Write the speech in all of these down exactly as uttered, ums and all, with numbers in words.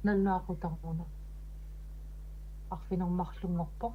Nalunaaqutaruna. Arfineq-marlunngorpoq.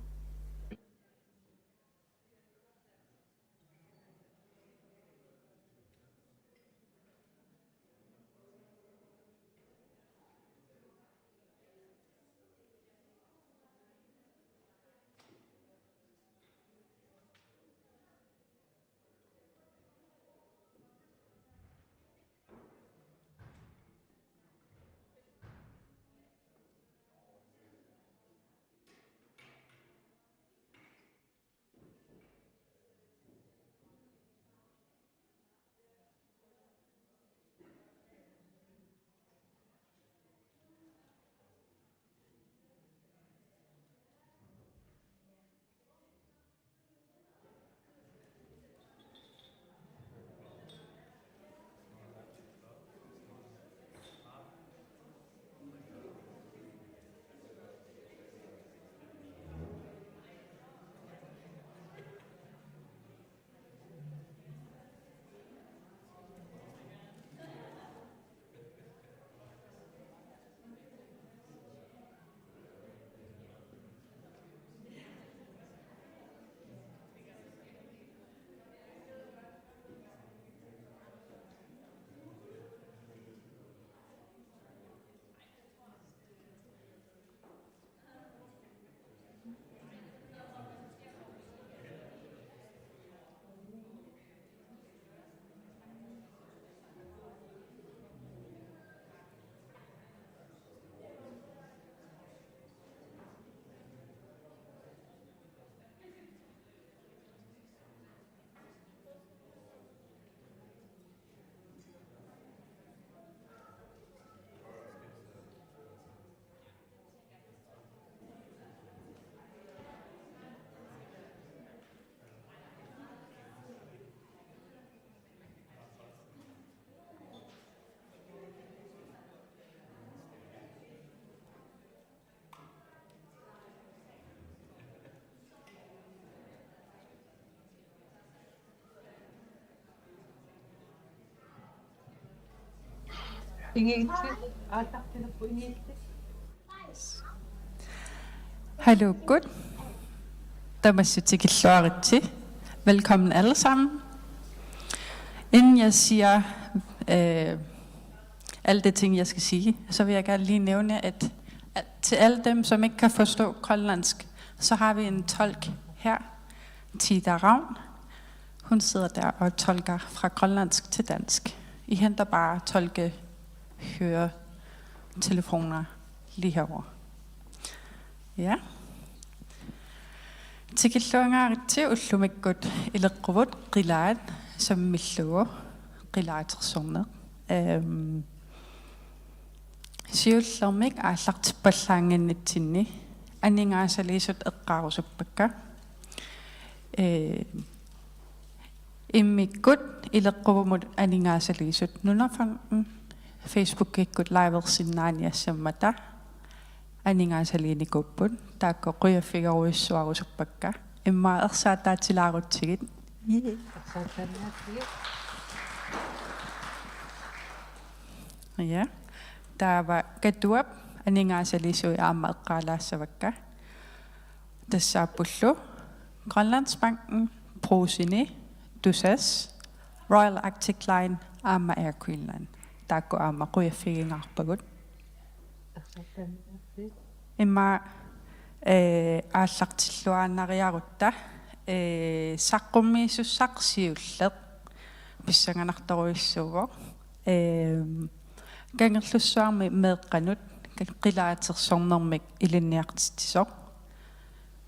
Ingiitsi, aallartilerpoq Ingiitsi. Hallo, godt. Tamassi tikilluaritsi. Velkommen alle sammen. Inden jeg siger øh, alle de ting, jeg skal sige, så vil jeg gerne lige nævne, at, at til alle dem, som ikke kan forstå grønlandsk, så har vi en tolk her, Tida Ravn. Hun sidder der og tolker fra grønlandsk til dansk. I henter bare tolkehøretelefoner lige herovre. Ja. Tikilluangaaritsi ullumikkut ileqquvut qilaat sammillugu qilaatersorneq. Ehm, siullermik aallartippallaannginnitsinni aningaasaliisut eqqaarusuppakka. Ehm, Immikkut ileqquvumut aningaasaliisut Nunafonden Facebookikkut liversinnaaniassammata aningaasaliinikuupput, taakku qujaffigerujussuarusuppakka. Immaqa ersaataatilaarutsigit. Jee. Ersaataaniarsigit. Ja. Taava Katuap aningaasaliisui aamma eqqaalaassavakka. Tassaappullu Grønlandsbanken, Brugseni, Tusass, Royal Arctic Line aamma Air Greenland. Taakku aamma qujaffigingaarpagut. Immaqa, eh, aallartilluaannariarutta, eh, saqqummiisussaq siulleq pissanganartorujussuuvoq. Ehm, Kangerlussuarmi meeqqanut qilaatersornermik ilinniartitsisoq.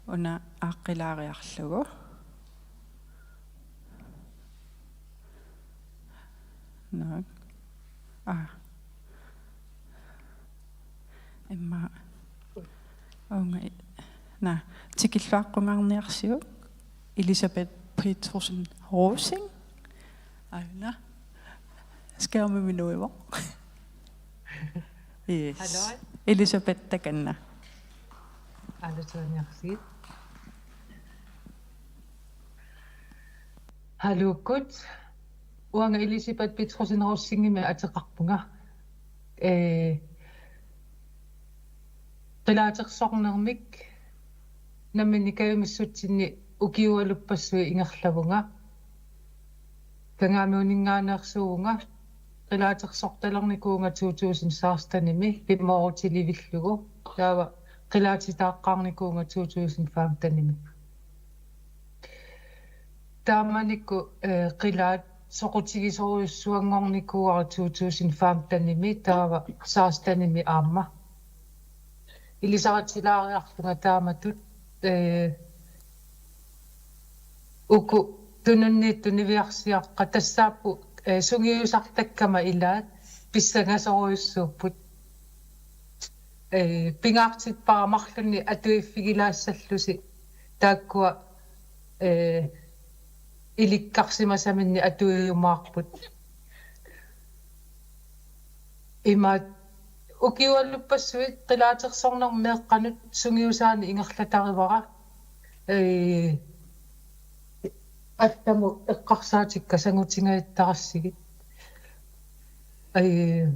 Una aaqqilaariarlugu. Naak. Aa. Immaqa. Uunga i-, naa, tikilluaqqungaarniarsiuk. Elisabeth Petersen Rosing. Aana. Skærmimi nuivoq. Yes. Hallo. Elisabeth takanna. Aallartilaarniarsigit. Hallo, godt. Uanga Elisabeth Petersen Rosingimik ateqarpunga. ee, qilaatersornermik nammineq kajumissutsinni ukiualuppassuit ingerlavunga. Kangaamiuninngaanneersuuvunga, qilaatersortalernikuuvunga to tusind sekstenimi pimoorutilivillugu. Taava qilaatitaaqqaarnikuuvunga to tusind femtenimi. Taamanikkut, eh, qilaat soqutigisorujussuanngornikuuara to tusind femtenimi, taava sekstenimi aamma. Ilisaritilaariarlunga taamatut, eh, uku tununniittut niviarsiaqqat tassaapput, eh, sungiusartakkama ilaat pissangasorujussuupput. Eh, pingaartippara marlunnik atuiffigilaassallusi taakkua, eh, ilikkarsimasaminnik atuiumaarput. Imaat ukiualuppassuit qilaatersornermi meeqqanut sungiusaanik ingerlatarivara. Ee, allamut eqqarsaatikka sangutingajattarassigit. Ee,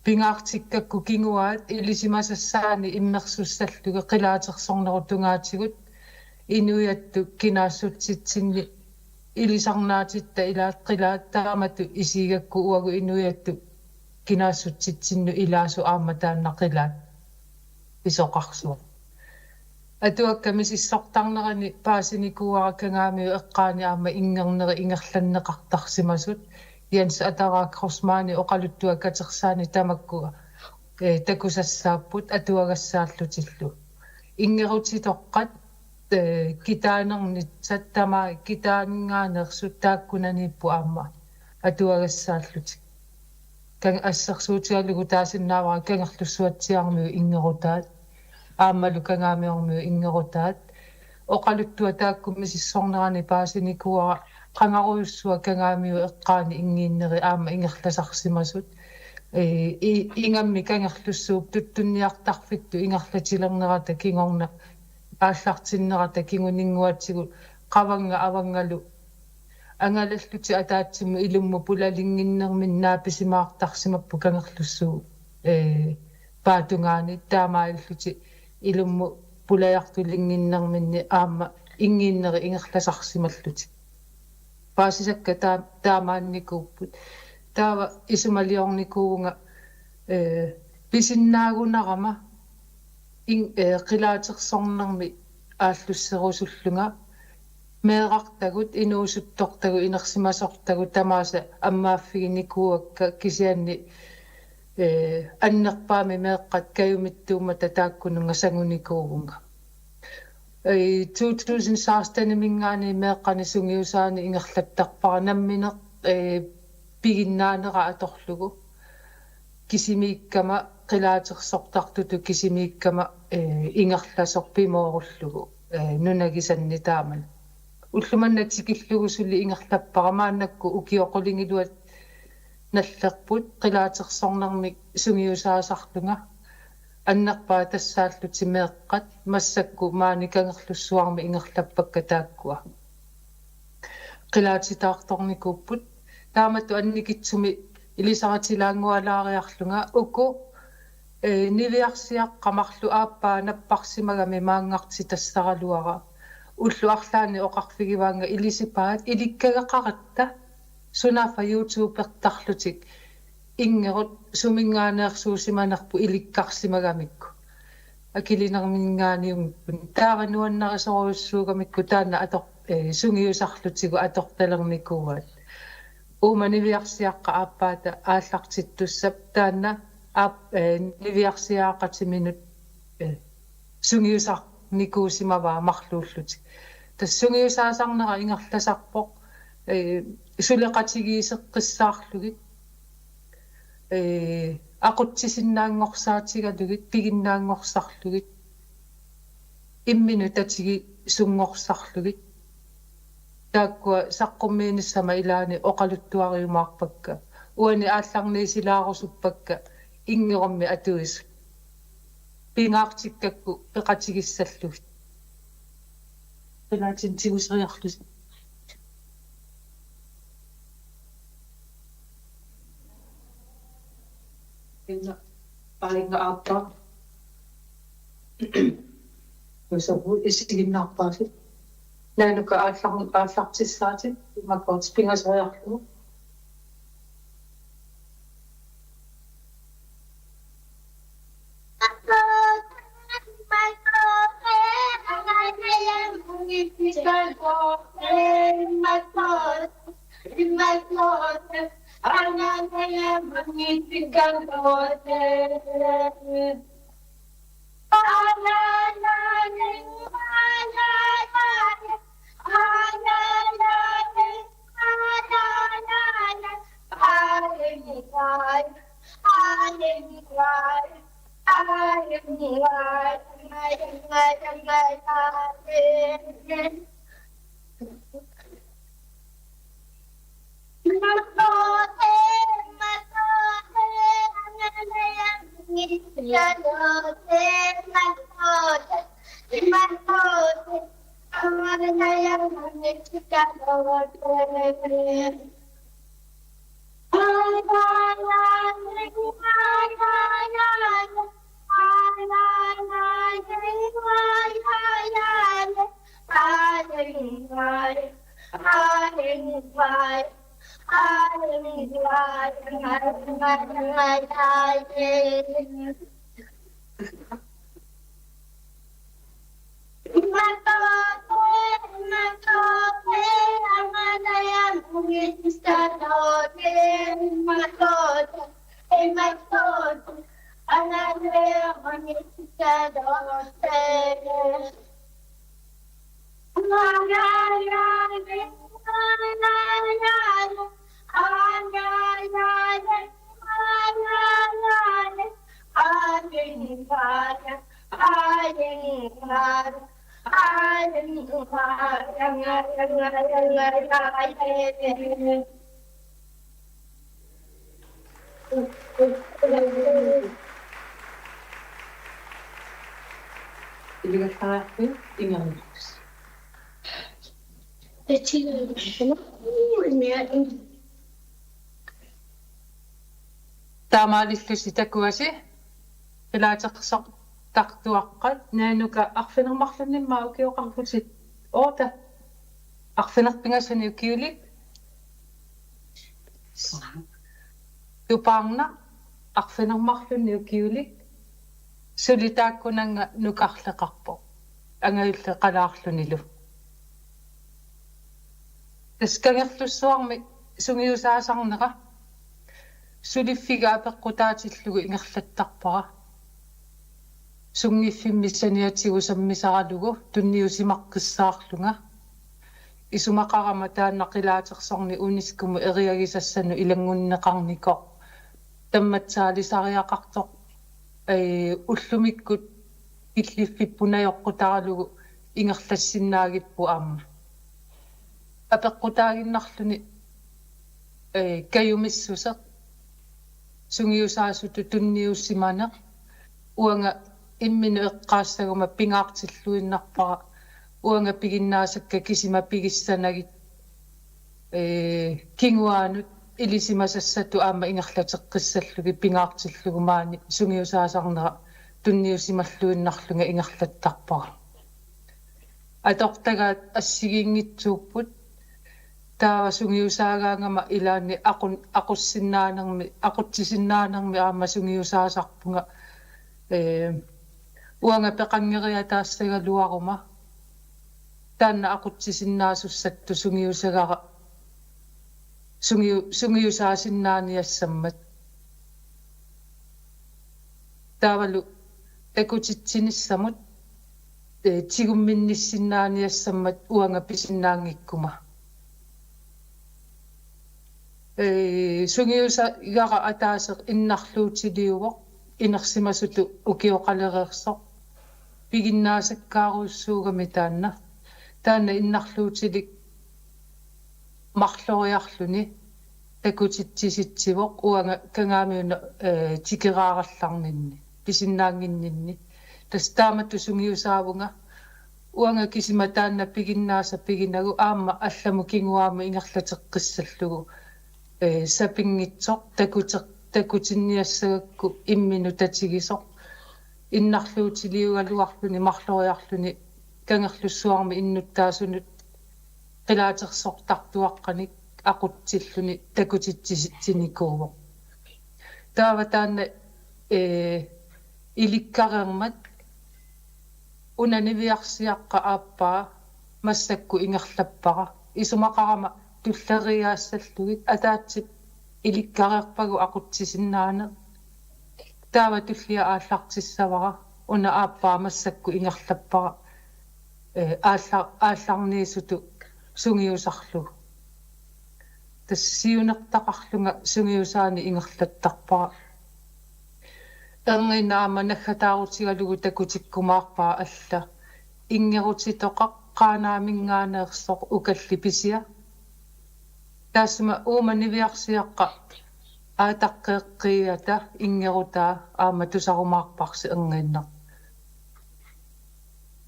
pingaartikkakku kinguaat ilisimasassaanik immersussallugit qilaatersornerup tungaatigut inuiattut kinaassutsitsinni ilisarnaatitta ilaat qilaat taamatut isigigakku uagut inuiattut kinaassutsitsinnut ilaasut aamma taanna qilaat pisoqarsuaq. Atuakkat misissortarnerani paasinikuuara Kangaamiut eqqaani aamma inngerneri ingerlanneqartarsimasut. Jens Ataraa Kreutzmannip oqaluttuat katersaanni tamakku, eh, takusassaapput atuagassaallutillu. Inngerutitoqqat, eh, kitaanernissat tamaat kitaaninngaanneersut taakkunaniipput aamma atuagassaallutik. Kan-, assersuutigalugu taasinnaavara Kangerlussuatsiaarmiut inngerutaat, aammalu Kangaamiormiut inngerutaat. Oqaluttuat taakku misissornerani paasinikuuara qangarujussuaq Kangaamiut eqqaani innginneri aamma ingerlasarsimasut. Ee, i-, ingammik Kangerlussuup tuttunniartarfittut ingerlatilernerata kingorna aallartinnerata kinguninnguatigut qavannga avanngalu angalallutik ataatsimut ilummut pulalinnginnerminni naapisimaartarsimapput Kangerlussuup, ee, paatungaani taamaalillutik ilummut pulajartulinnginnerminni aamma innginneri ingerlasarsimallutik. Paasisakka taa-, taamaannikuupput. Taava isumaliornikuuvunga, ee, pisinnaagunarama in-, ee, qilaatersornermi aallusserusullunga meerartagut, inuusuttortagut, inersimasortagut tamaasa ammaaffiginikuuakka kisianni, ee, annerpaamik meeqqat kajumittuummata taakkununnga sangunikuuvunga. Ee, to tusind seksteniminngaanniit meeqqanik sungiusaanik ingerlattarpara nammineq, ee, piginnaanera atorlugu. Kisimiikkama qilaatersortartutut kisimiikkama, ee, ingerlasoq pimoorullugu, ee, nunagisanni taamani. Ulloq manna tikillugu suli ingerlappara maannakkut ukiut qulingiluat nallerput qilaatersornermik sungiusaasarlunga. Annerpaat tassaallutik meeqqat massakkut maani Kangerlussuarmi ingerlappakka taakkua qilaatitaartornikuupput. Taamatut annikitsumik ilisaritilaanngualaariarlunga uku, ee, niviarsiaqqat marluk aappaa napparsimagamik maanngartitassaraluara. Ullut arlaanni oqarfigivaannga ilisipaat ilikkagaqaratta, sunaaffa YouTubertarlutik inngerut suminngaanneersuusimanerput ilikkarsimagamikku. Akilinerminngaanniunngipput. Taava nuannarisorujussuugamikku taanna ator-, ee, sungiusarlutigu atortalernikuuaat. Uuma niviarsiaqqap aappaata aallartittussap taanna aap-, ee, niviarsiaaqatiminut, ee, sungiusarnikuusimavaa marluullutik. Tassa sungiusaasarnera ingerlasarpoq, ee, suleqatigiisseqqissaarlugit, ee, aqutsisinnaanngorsaatigalugit, piginnaanngorsarlugit, imminut tatigisumngorsarlugit. Taakkua saqqummiinissama ilaanni oqaluttuariumaarpakka. Uani aallarniisilaarusuppakka inngerummi atuisut. Pingaartikkakku peqatigissallugit. Qilaatin tiguseriarlusi. Painga aappa. Usabu isiginnaarpaasi. Naanuka aallar-, aallartissaatit imaakkoortut pingasoriarlugu. Taamaalillusi takuasi, qilaatersortartuaqqat, Naanuka arfineq-marlunnik aamma ukioqarputit, oota, arfineq-pingasuni ukiulik, Tupaarnaq arfineq-marlunnik ukiulik, suli taakkunannga nukarleqarpoq angajulleqalaarlunilu. Tassa Kangerlussuarmi sungiusaasarnera suliffiga apeqqutaatillugu ingerlattarpara. Sunngiffimmi saniatigut sammisaralugu tunniusimaqqissaarlunga. Isumaqarama taanna qilaatersorneq UNESCO-mut eriagisassanut ilanngunneqarnikoq tammatsaalisariaqartoq, ee, ullumikkut killiffik punajoqqutaralugu ingerlassinnaagipput aamma. Apeqqutaaginnarluni, ee, kajumissuseq, sungiusaasutut tunniusimaneq, uanga imminut eqqaassaguma pingaartilluinnarpara uanga piginnaasakka kisima pigissanagit, ee, kinguaanut ilisimasassatut aamma ingerlateqqissallugit pingaartillugu maani sungiusaasarnera tunniusimalluinnarlunga ingerlattarpara. Atortagaat assigiinngitsuupput, taava sungiusaagaangama ilaanni aqun-, aqussinnaanermi, aqutsisinnaanermi aamma sungiusaasarpunga, ee, uanga peqanngeriataassagaluaruma taanna aqutsisinnaasussatut sungiusagara, sungiu-, sungiusaasinnaaniassammat. Taavalu takutitsinissamut, ee, tigumminnissinnaaniassammat uanga pisinnaanngikkuma. Ee, sungiusagara ataaseq innarluutiliuvoq, inersimasutut ukioqalereersoq. Piginnaasakkaarujussuugami taanna. Taanna innarluutilik marloriarluni takutitsisitsivoq uanga Kangaamiuna, ee, tikeraarallarninni, pisinnaannginninni. Tassa taamatut sungiusaavunga, uanga kisima taanna piginnaasaq piginagu aamma allamut kinguaamut ingerlateqqissallugu, ee, sapinngitsoq takuteq-, takutinniassagakku imminut tatigisoq, innarluutiliugaluarluni marloriarluni Kangerlussuarmi innuttaasunut qilaatersortartuaqqanik aqutsilluni takutitsitsinikuuvoq. Taava taanna, ee, ilikkareermat una niviarsiaqqap aappaa massakkut ingerlappara. Isumaqarama tulleriiaassallugit ataatsip ilikkareerpagu aqutsisinnaaneq. Taava tullia aallartissavara, una aappaa massakkut ingerlappara, ee, aalla-, aallarniisutut sungiusarlugu. Tassa siunertaqarlunga sungiusaani ingerlattarpara. Erniinnaq aamma naggataarutigalugu takutikkumaarpara alla: Inngerutitoqaq Qaanaaminngaanneersoq ukalli pisia. Taassuma uuma niviarsiaqqap aataqqeeqqiata inngerutaa aamma tusarumaarparsi erniinnaq.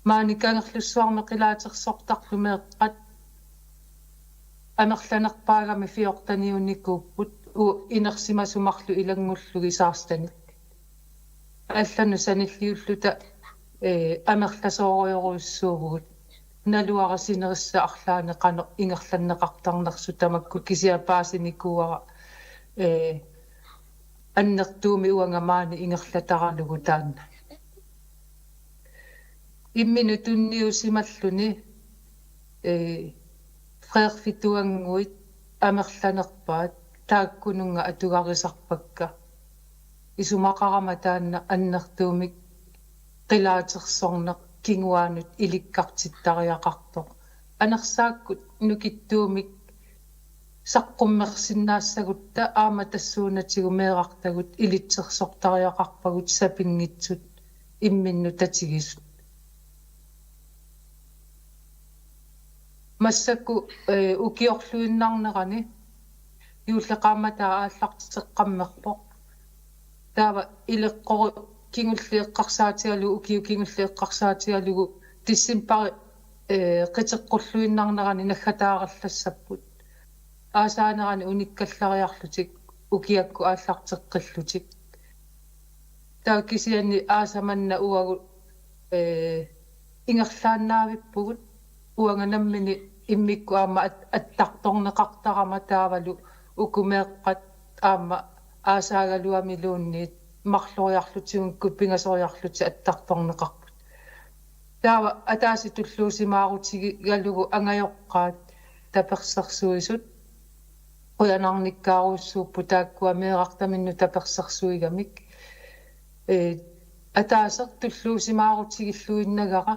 Maani Kangerlussuarmi qilaatersortartut meeqqat amerlanerpaagami fjorteniunnikuupput, u-, inersimasut marluk ilanngullugit sekstenit. Allanut sanilliulluta, ee, amerlasoorujorujussuuvugut. Naluara sinerissap arlaanni qanoq ingerlanneqartarnersut tamakku, kisianni paasinikuuara, ee, annertuumik uanga maani ingerlataralugu taanna. Imminut tunniusimalluni, ee, freerfituannguit amerlanerpaat taakkununnga atugarisarpakka. Isumaqarama taanna annertuumik qilaatersorneq kinguaanut ilikkartittariaqartoq. Anersaakkut nukittuumik saqqummersinnaassagutta aamma tassuunatigut meerartagut ilitsersortariaqarpagut sapinngitsut imminnut tatigisut. Massakkut, ee, ukiorluinnarnerani juulleqaammataa aallarteqqammerpoq. Taava ileqqoru-, kingulleq eqqarsaatigalugu, ukiut kingulleq eqqarsaatigalugu decembari, ee, qiteqqulluinnarnerani naggataarallassapput. Aasaanerani unikkallariarlutik ukiakkut aallarteqqillutik. Taava kisianni aasaq manna uagut, ee, ingerlaannaavippugut, uanga nammineq immikkut aamma at-, attartorneqartarama taavalu uku meeqqat aamma aasaagaluamiluunniit marloriarlutigut pingasoriarlutik attartorneqarput. Taava ataaseq tulluusimaarutigalugu angajoqqaat tapersersuisut qujanarnikkaarujussuupput taakkua meerartaminnut tapersersuigamik. Ee, ataaseq tulluusimaarutigilluinnagara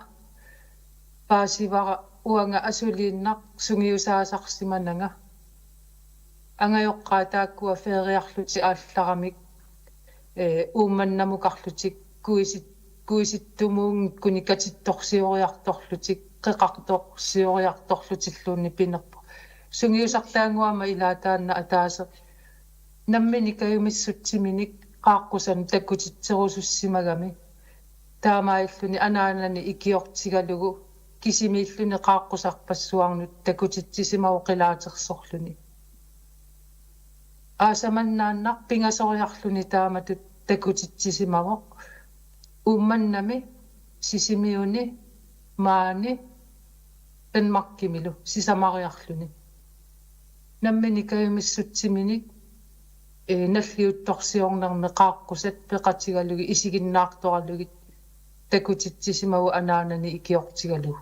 paasivara uanga asuliinnaq sungiusaasarsimananga. Angajoqqaat taakkua feriarlutik aallaramik, ee, Uummannamukarlutik kuisit-, kuisittumuunngikkunik katittorsioriartorlutik, qeqartorsioriartorlutilluunniit pinerpoq. Sungiusartaannguama ilaa taanna ataaseq nammineq kajumissutsiminik qaaqqusanut takutitserusussimagami. Taamaalilluni anaanani ikiortigalugu kisimiilluni qaaqqusarpassuarnut takutitsisimavoq qilaatersorluni. Aasaq mannaannaq pingasoriarluni taamatut takutitsisimavoq Uummannami, Sisimiuni, maani Danmarkimilu sisamariarluni. Nammineq kajumissutsiminik, ee, nalliuttorsiornermi qaaqqusat peqatigalugit isiginnaartoralugit takutitsisimavoq anaanani ikiortigalugu.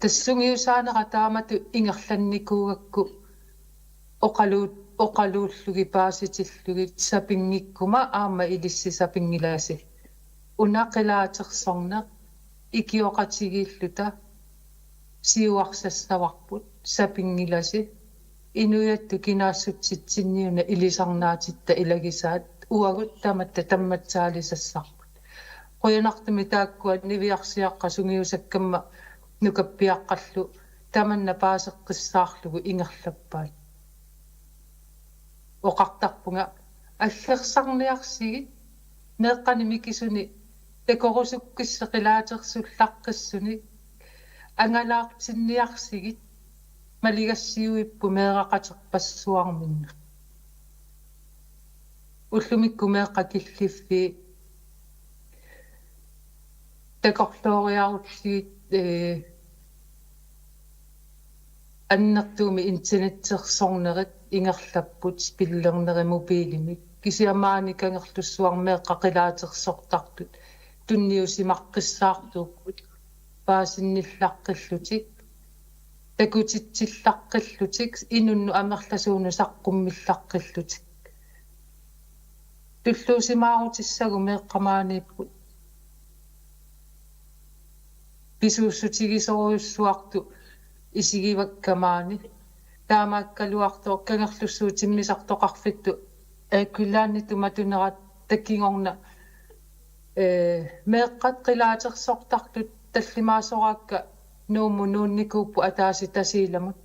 Tassa sungiusaanera taamatut ingerlannikuugakku oqaluut-, oqaluullugit paasitillugit sapinngikkuma aamma ilissi sapinngilasi. Una qilaatersorneq ikioqatigiilluta siuarsassavarput, sapinngilasi. Inuiattut kinaassutsitsinni una ilisarnaatitta ilagisaat, uagut tamatta tammatsaalisassarput. Qujanartumik taakkua niviarsiaqqat sungiusakkamma nukappiaqqallu tamanna paaseqqissaarlugu ingerlappaat. Oqartarpunga: Aggersarniarsigit, meeqqani mikisuni takorusukkissi qilaatersullaqqissunik, angalaartinniarsigit, maligassiuipput meeraqaterpassuarminnut. Ullumikkut meeqqat killiffii takorlooriarutsigit, ee, annertuumik internettersornerit ingerlapput, spillernerit mobilimik. Kisianni maani Kangerlussuarmi meeqqat qilaatersortartut tunniusimaqqissaartuupput paasinnillaqqillutik, takutitsillaqqillutik, inunnut amerlasuunut saqqummillaqqillutik. Tulluusimaarutissagut meeqqat maaniipput. Pisuussutigisorujussuartut isigivakka maani. Taamaakkaluartoq Kangerlussuup timmisartoqarfittut Air Greenlanditut matunerat takkugorna, ee, meeqqat qilaatersortartut tallimaasoraakka Nuummut nuunnikuupput ataaseq Tasiilamut.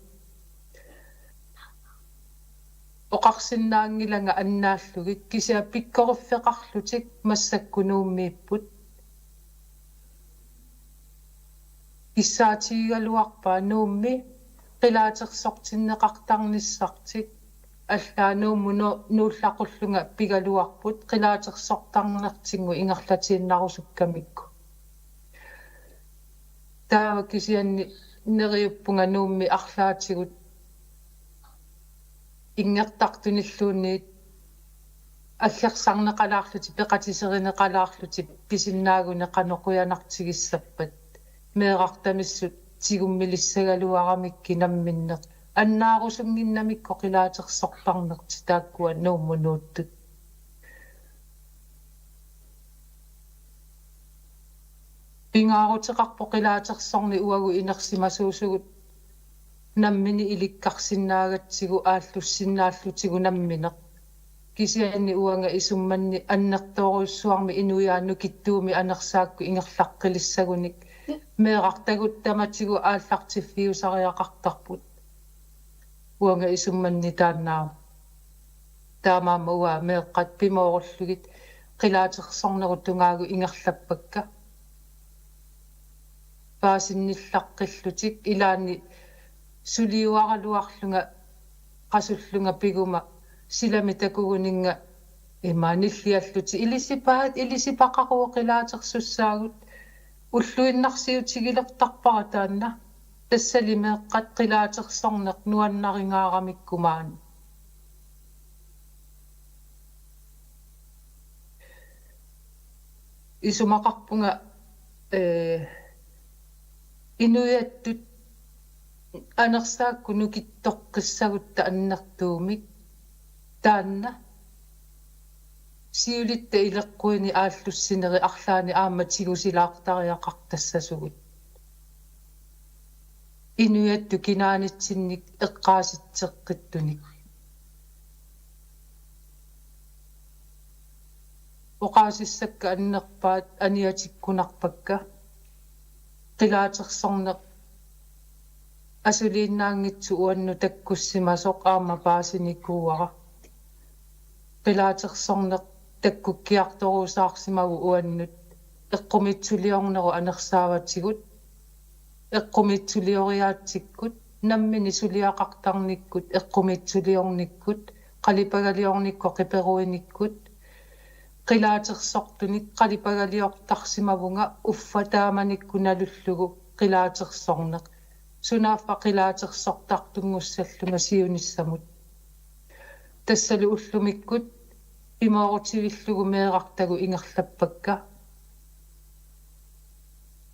Oqarsinnaanngilanga annaallugit, kisianni pikkoriffeqarlutik massakkut Nuummiipput. Kissaatigigaluarpaa Nuummi qilaatersortinneqartarnissartik, allaat Nuummut nu-, nuullaqullunga pigaluarput qilaatersortarnertigut ingerlatiinnarusukkamikku. Taava kisianni neriuppunga Nuummi arlaatigut inngertartunilluunniit aggersarneqalaarlutik, peqatiserineqalaarlutik, pisinnaagunik qanoq qujanartigissappat. Meerartamissut tigummilissagaluaramikkit namminneq. Annaarusunnginnamikku qilaatersortarnertik taakkua Nuummut nuuttut. Pingaaruteqarpoq qilaatersorneq uagut inersimasuusugut nammineq ilikkarsinnaagatsigu aallussinnaallutigu nammineq. Kisianni uanga isummanni annertoorujussuarmik inuiaat nukittuumik anersaakkut ingerlaqqilissagunik meerartagut tamatigut aallartiffiusariaqartarput. Uanga isummanni taannaavoq. Taamaammat uanga meeqqat pimoorullugit qilaatersornerup tungaagut ingerlappakka. Paasinnillaqqillutik, ilaanni suliuaraluarlunga qasullunga piguma silami takuguninnga ima nilliallutik ilisipaat, ilisipaqaruit qilaatersussaagut. Ulluinnarsiutigilertarpara taanna. Tassali meeqqat qilaatersorneq nuannaringaaramikku maani. Isumaqarpunga, ee, inuiattut anersaakkut nukittoqqissagutta annertuumik taanna siulitta ileqquini aallussinerit arlaanni aamma tigusilaartariaqartassasugut. Inuiattut kinaanitsinnik eqqaasitseqqittunik. Oqaasissakka annerpaat aniatikkunarpakka. Qilaatersorneq asuliinnaanngitsoq uannut takkussimasoq aamma paasinikuuara. Qilaatersorneq takkukkiartoruusaarsimavoq uannut eqqumiitsuliornerup anersaavatigut, eqqumiitsulioriaatsikkut, nammineq suliaqartarnikkut, eqqumiitsuliornikkut, qalipagaliornikkut, qiperuinikkut, qilaatersortunik qalipagaliortarsimavunga uffa taamanikkut nalullugu qilaatersorneq. Sunaaffa qilaatersortartunngussallunga siunissamut. Tassalu ullumikkut pimoorutivillugu meerartagut ingerlappakka.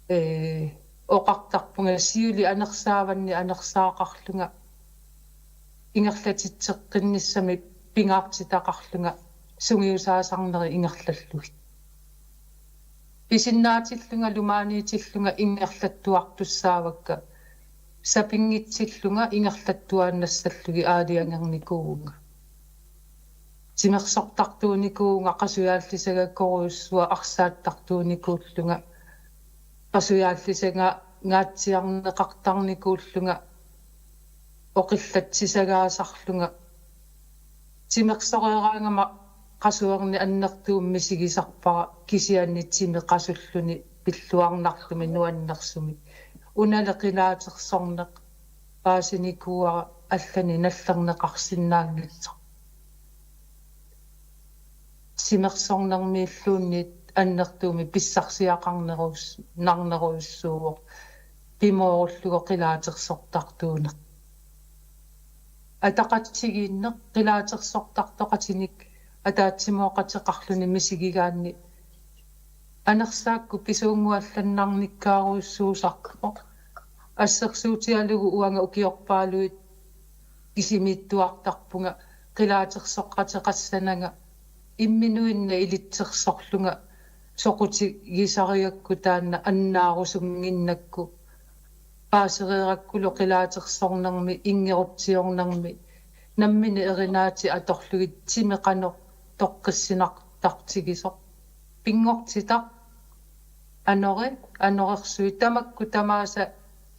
Ee, oqartarpunga siulip anersaavanni anersaaqarlunga ingerlatitseqqinnissamik pingaartitaqarlunga sungiusaasarnerit ingerlallugit. Pisinnaatillungalu maaniitillunga ingerlattuartussaavakka, sapinngitsillunga ingerlattuaannassallugit aalajangernikuuvunga. Timersortartuunikuuvunga qasujaallisagakorujussuaq arsaattartuunikuullunga, qasujaallisangaatsiarneqartarnikuullunga, oqillatsisagaasarlunga. Timersoreeraangama qasuerneq annertuumik misigisarpara, kisianni timi qasulluni pilluarnartumik nuannersumik. Unali qilaatersorneq paasinikuuara, allanik nallerneqarsinnaanngitsoq. timersornermiilluunniit annertuumik pissarsiaqarnerus-, -narnerujussuuvoq pimoorullugu qilaatersortartuuneq. Ataqatigiinneq qilaatersortartoqatinik ataatsimooqateqarluni misigigaanni anersaakkut pisuunnguallannarnikkaarujussuusarpoq. Assersuutigalugu uanga ukiorpaaluit kisimiittuartarpunga qilaatersoqateqassananga imminuinnaq ilitsersorlunga soqutigisarigakku taanna annaarusunnginnakku paasereerakkulu qilaatersornermi inngerutsiornermi nammineq erinaatit atorlugit timi qanoq toqqissinartartigisoq. Pinngortitaq anori, anorersuit tamakku tamaasa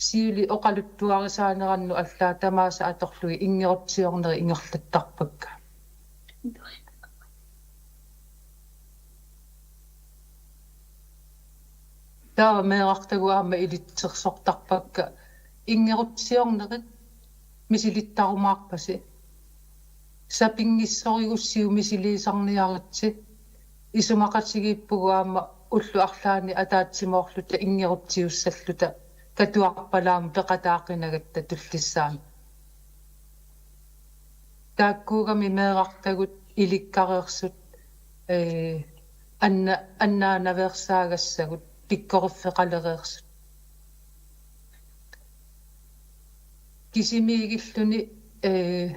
siuliani oqaluttuarisaanerannut allaat tamaasa atorlugit inngerutsiornerit ingerlattarpakka. Taava meerartagut aamma ilitsersortarpakka inngerutsiornerit misilittarumaarpasi. Sapinngissorigussiuk misiliisarniaritsi. Isumaqatigiippugut aamma ullut arlaanni ataatsimoorluta inngerutsiussalluta katuarpalaamik peqataaqinagatta tullissaani. Taakkuugamik meerartagut ilikkareersut, ee, anna-, annaanaveersaagassagut pikkoriffeqalereersut. Kisimiigilluni, ee,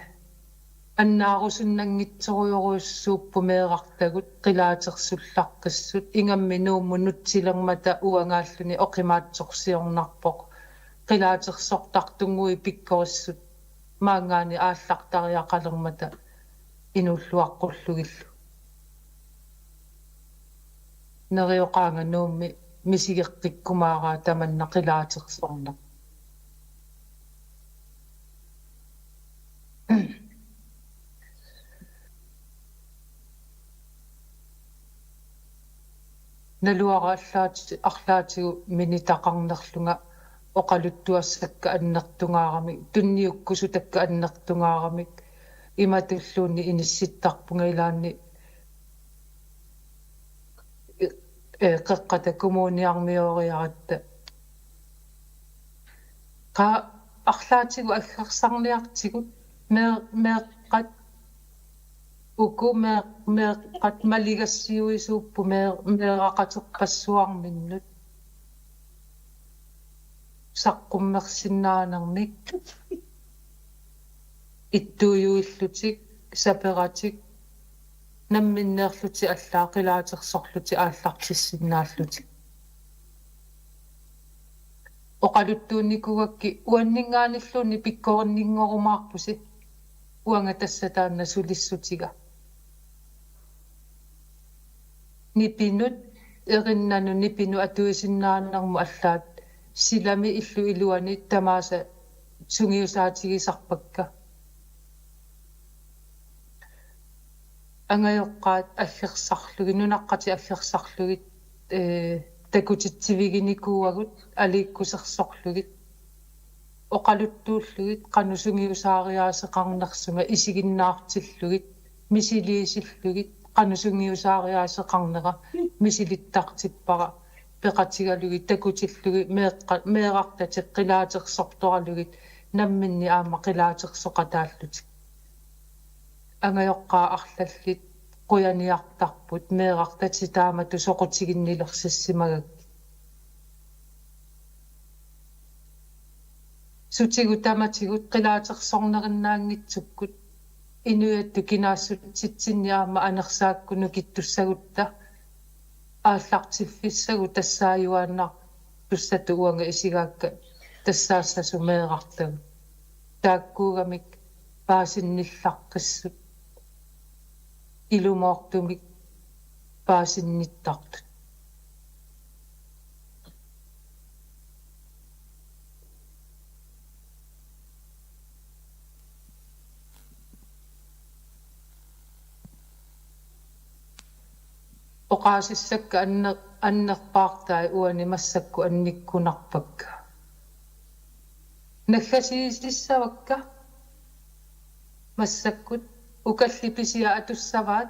annaarusunnanngitsorujorujussuupput meerartagut qilaatersullaqqissut, ingammik Nuummut nutsilermata uangaalluni oqimaatsorsiornarpoq qilaatersortartunnguit pikkorissut maanngaanniit aallartariaqalermata inuulluaqqullugillu. Neriuqaanga Nuummi misigeqqikkumaaraa tamanna qilaatersorneq. Naluara allaat-, arlaatigut minitaqarnerlunga oqaluttuassakka annertungaaramik, tunniukkusutakka annertungaaramik, imatulluunniit inissittarpunga ilaanni, ee, Qeqqata Kommuniarmioriaratta. Qaa arlaatigut aggersarniartigut mee-, meeqqat uku mee-, meeqqat maligassiuisuupput mee-, meeraqaterpassuarminnut saqqummersinnaanermik ittuujuillutik, saperatik, namminneerlutik allaat qilaatersorlutik aallartissinnaallutik. Oqaluttuunnikuugakkit uanninngaanniilluunniit pikkorinninngorumaarpusi uanga tassa taanna sulissutiga. Nipinut, erinnanut nipinut atuisinnaanermut allaat silami illup iluani tamaasa sungiusaatigisarpakka. Angajoqqaat aggersarlugit, nunaqqatit aggersarlugit, ee, takutitsiviginikuuagut aliikkusersorlugit, oqaluttuullugit qanoq sungiusaariaaseqarnersunga isiginnaartillugit, misiliisillugit qanoq sungiusaariaaseqarnera misilittartippara peqatigalugit takutillugit meeqqa-, meerartatik qilaatersortoralugit namminneq aamma qilaatersoqataallutik. Angajoqqaat arlallit qujaniartarput meerartatik taamatut soqutiginnilersissimagakkit. Sutigut tamatigut qilaatersornerinnaanngitsukkut inuiattut kinaassutsitsinni aamma anersaakkut nukittussagutta aallartiffissagut tassaajuaannartussatut uanga isigaakka tassaassasut meerartagut. Taakkuugamik paasinnillaqqissut. Ilumoortumik paasinnittartut. Oqaasissakka anner-, annerpaartai uani massakkut annikkunarpakka. Naggasiisissavakka massakkut, ukallit pisiat atussavaat.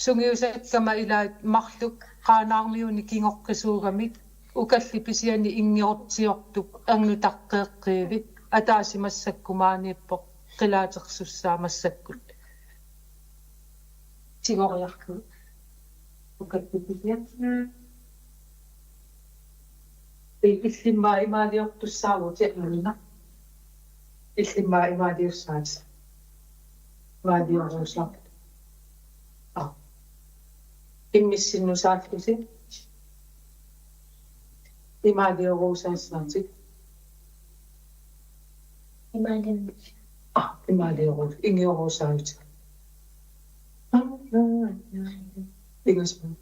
Sungiusakkama ilaat marluk Qaanaarmiuni kingoqqisuugamik, ukallit pisianni inngiortiortup angutaa qeqqiivi, ataaseq massakkut maaniippoq, qilaatersussaa massakkut. Tigoriarlugu. Ukallit pisiat. Illimmi imaaliortussaavutit, Anna? Illimmi imaaliussaasi. Imaalioruusaarlutit. Aa. Immissinnusaallusi. Imaalioruusaassaatit. Imaaliorus-. Aa, imaalioruus-, inngiorusaavutit. Ingasmu.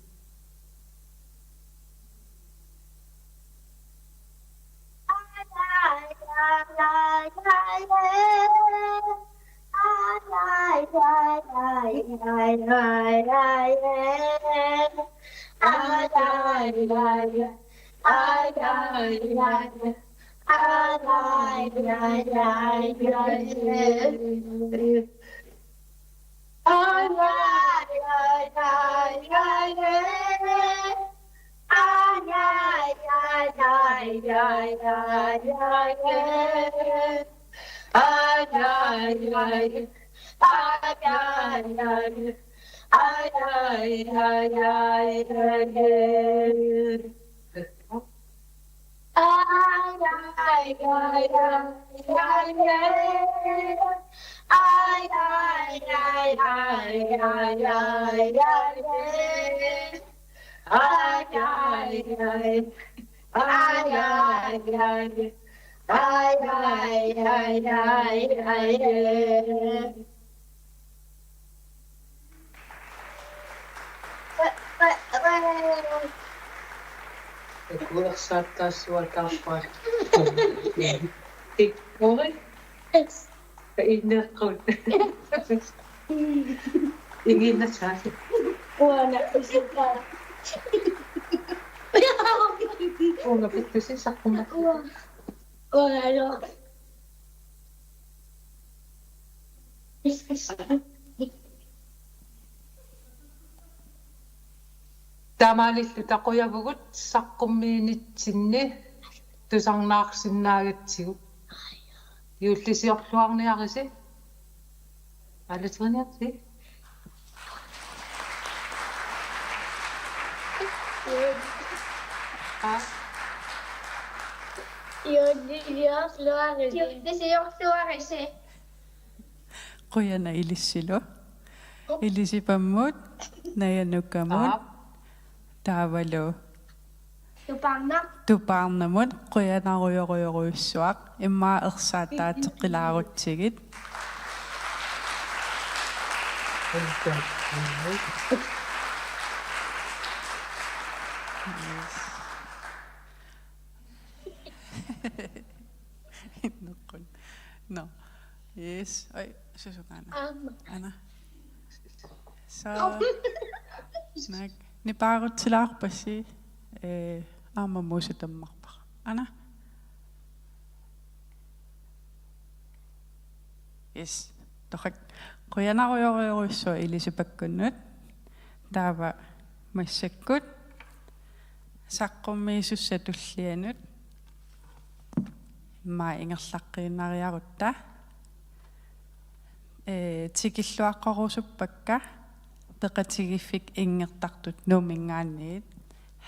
Kuersaattassuataarpaa. Ikkori. Inneqqut. Inginnassaasi. Uanga usukaa. Uanga pittusi saqqumma. Uanga. Uanga alo. Taamaalilluta qujavugut saqqummiinitsinni tusarnaarsinnaagatsigu. Juullisiorluarniarisi. Aalateriarniarisi. Aa. Juullisiorluarisi. Juullisiorluarisi. Qujanaq Ilissilu. Ilisipammut, Naja Nukamut, aap, taavalu Tupaarnaq. Tupaarnamut, qujanarujorujorujussuaq, immaqa ersaattaateqqilaarutsigit. Yes. Nukkun. No. Yes. Oj, susukaana. Aamma. Ana. So, nak. Nipaarutsilaarpassi. Eh, aamma Muuse tammarpara. Ana. Yes. Torrak. Qujanarujorujorujussuaq ilisipakkunnut. Taava massakkut saqqummiisussat tullianut immaqa ingerlaqqiinnariarutta. Ee, tikilluaqqorusuppakka peqatigiiffik inngertartut Nuumminngaanniit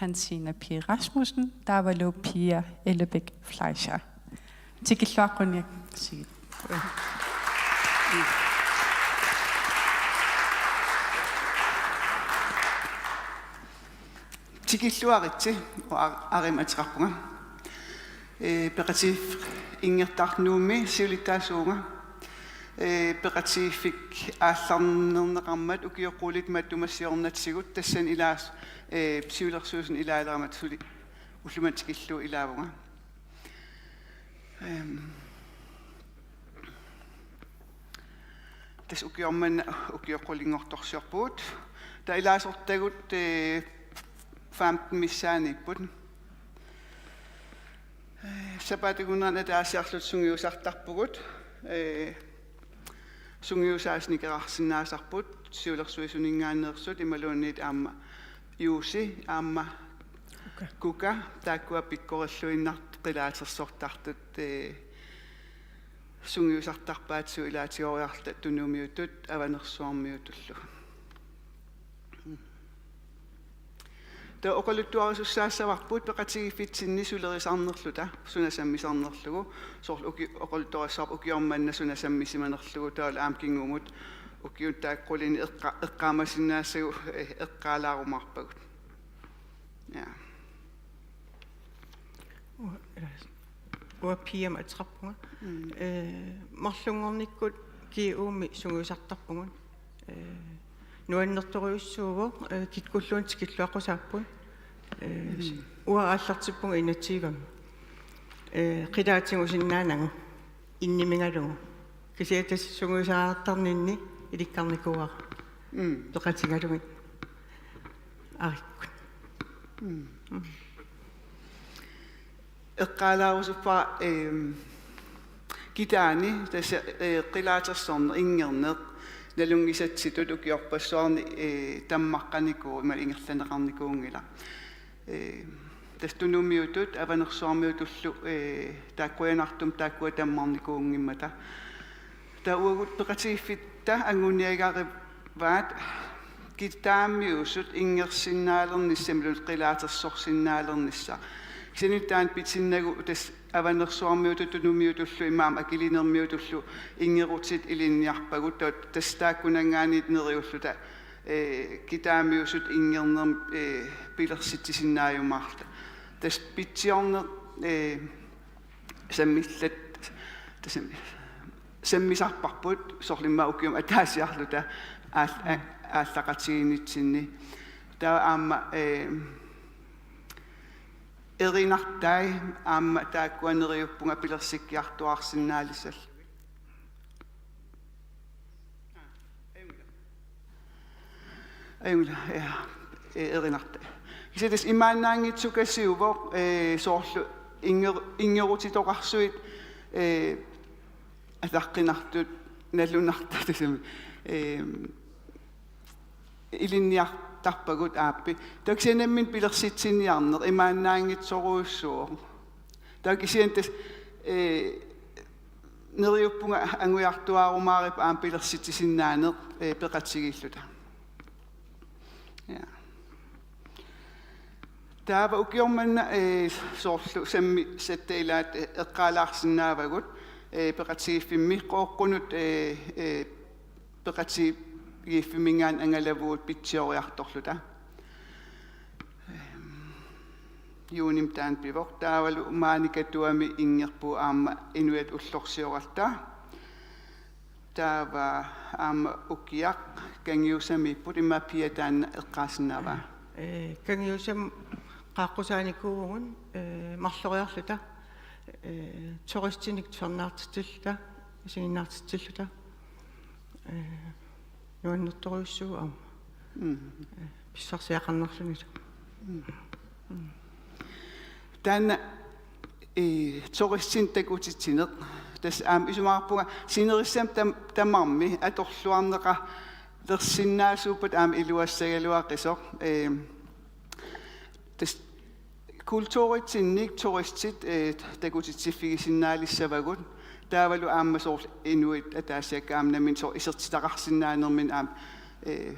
Hansine P. Rasmussen taavalu Pia Ellebæk Fleischer. Tikilluaqquniarsigit. Tikilluaritsi, uanga Arimik ateqarpunga. Ee, peqatigiiffik inngertartut Nuummi siulittaasuuvunga. Ee, peqatigiiffik aallarnerneqarmat ukioq qulit matuma siornatigut tassani ilaas-, ee, siulersuisuni ilaalerama suli ullumimut tikillugu ilaavunga. Ehm, tassa ukioq manna ukioq qulinngortorsiorpugut. Taava ilaasortagut, eh, femten missaanniipput. Eh, sapaatip akunnera ataasiarluta sungiusartarpugut. Eh, Sungiusaasa nikerarsinnaasarput siulersuisuninngaanneersut imaluunniit aamma Juusi aamma Kuka. Kuka taakkua pikkorilluinnartut qilaatersortartut, ee, sungiusartarpaat suut ilaatigooriarluta tunumiutut avanersuarmiutullu. Taava oqaluttuarisussaassavarput peqatigiiffitsinni sulerisarnerluta, suna sammisarnerlugu, soorlu uki-, oqaluttuarissavarput ukioq manna suna sammisimanerlugu, taavalu aamma kingumut ukiut taakku qulinik eqqa-, eqqaamasinnaassagut, eh, eqqaalaarumaarpagut. Ja. Uanga, uanga Piamik ateqarpunga. Mm. Eh, marlunngornikkut G U-mi sungiusartarpugut. Eh, nuannertorujussuuvoq, eh, kikkulluunniit tikilluaqqusaapput. Eh, mm, uanga aallartippunga enogtyvemi. Eh, qilaatigisinnaasagut innimigalugu. Kisianni tassa sungiusariartarninni ilikkarnikuuara. Mm. Peqatigalugit. Arikkut. Mm. Mm. Eqqaalaarusuppara, ehm, kitaani tassa, eh, qilaatersorneq, inngerneq, nalunngisatsitut ukiorpassuarni, eh, tammaqqanikuuvoq, imaluunniit ingerlanneqarnikuunngilaq. Eh, tassa tunumiutut, avanersuarmiutullu, eh, taakkuinartumik taakkua tammarnikuunngimmata. Taava uagut peqatigiiffitta anguniagarivaat kitaamiusut inngersinnaalernissamilu qilaatersorsinnaalernissaq. Kisianni taanna pitinnagu tassa avanersuarmiutut tunumiutullu imaammat akilinermiutullu inngerutit ilinniarpagut, taava tassa taakkunanngaanniit neriulluta, eh, kitaamiusut inngernermik, eh, pilersitsisinnaajumaarluta. Tassa pitsiorneq, eh, sammillat-, tassa sammisarparput soorlu immaqa ukiumut ataasiarluta aal-, a-, aallaqatigiinnitsinni. Taava aamma, eh, erinartai aamma taakkua neriuppunga pilersikkiartuaarsinnaalissallugit. Ajunngilaq, ja, eh, erinartai. Kisianni tassa imaannaanngitsukasiuvoq, eh, soorlu innge-, inngerutitoqarsuit, eh, ataqqinartut, nalunartut tassami, eh, ilinniartarpagut aappi. Taava kisianni nammineq pilersitsiniarneq imaannaanngitsorujussuuvoq. Taava kisianni tassa, eh, neriuppunga angujartuaarumaaripput aamma pilersitsisinnaaneq, eh, peqatigiilluta. Ja. Taava ukioq manna, eh, soorlu sammisatta ilaat, eh, eqqaalaarsinnaavagut, eh, peqatigiiffimmi Qooqqunut, eh, eh, peqatigiiffimminngaanniit angalavugut pitsioriartorluta. Ehm, juunimi taanna pivoq, taavalu maani Katuami inngerpugut aamma inuiaat ullorsioratta. Taava aamma ukiaq Kangiusamiipput, immaqa Pia taanna eqqaasinnaavaa. Eh, Kangiusami qaaqqusaanikuuvugut, eh, marloriarluta, eh, turistinik tusarnaartitsilluta, isiginnaartitsilluta. Eh, nuannertorujussuuvoq aamma. Mm. Eh, pissarsiaqarnerlunilu. Mm. Mm. Taanna, eh, turistinik takutitsineq. Tassa aamma isumaqarpunga sinerissami tam-, tamarmi atorluarneqalersinnaasuuppat aamma iluassagaluaqisoq. Eh, tassa kulturitsinnik turistit, eh, takutitsiffigisinnaalissavagut. Taavalu aamma soorlu inuit ataasiakkaat aamma nammineq soorlu isertitaqarsinnaanerminni aamma, eh,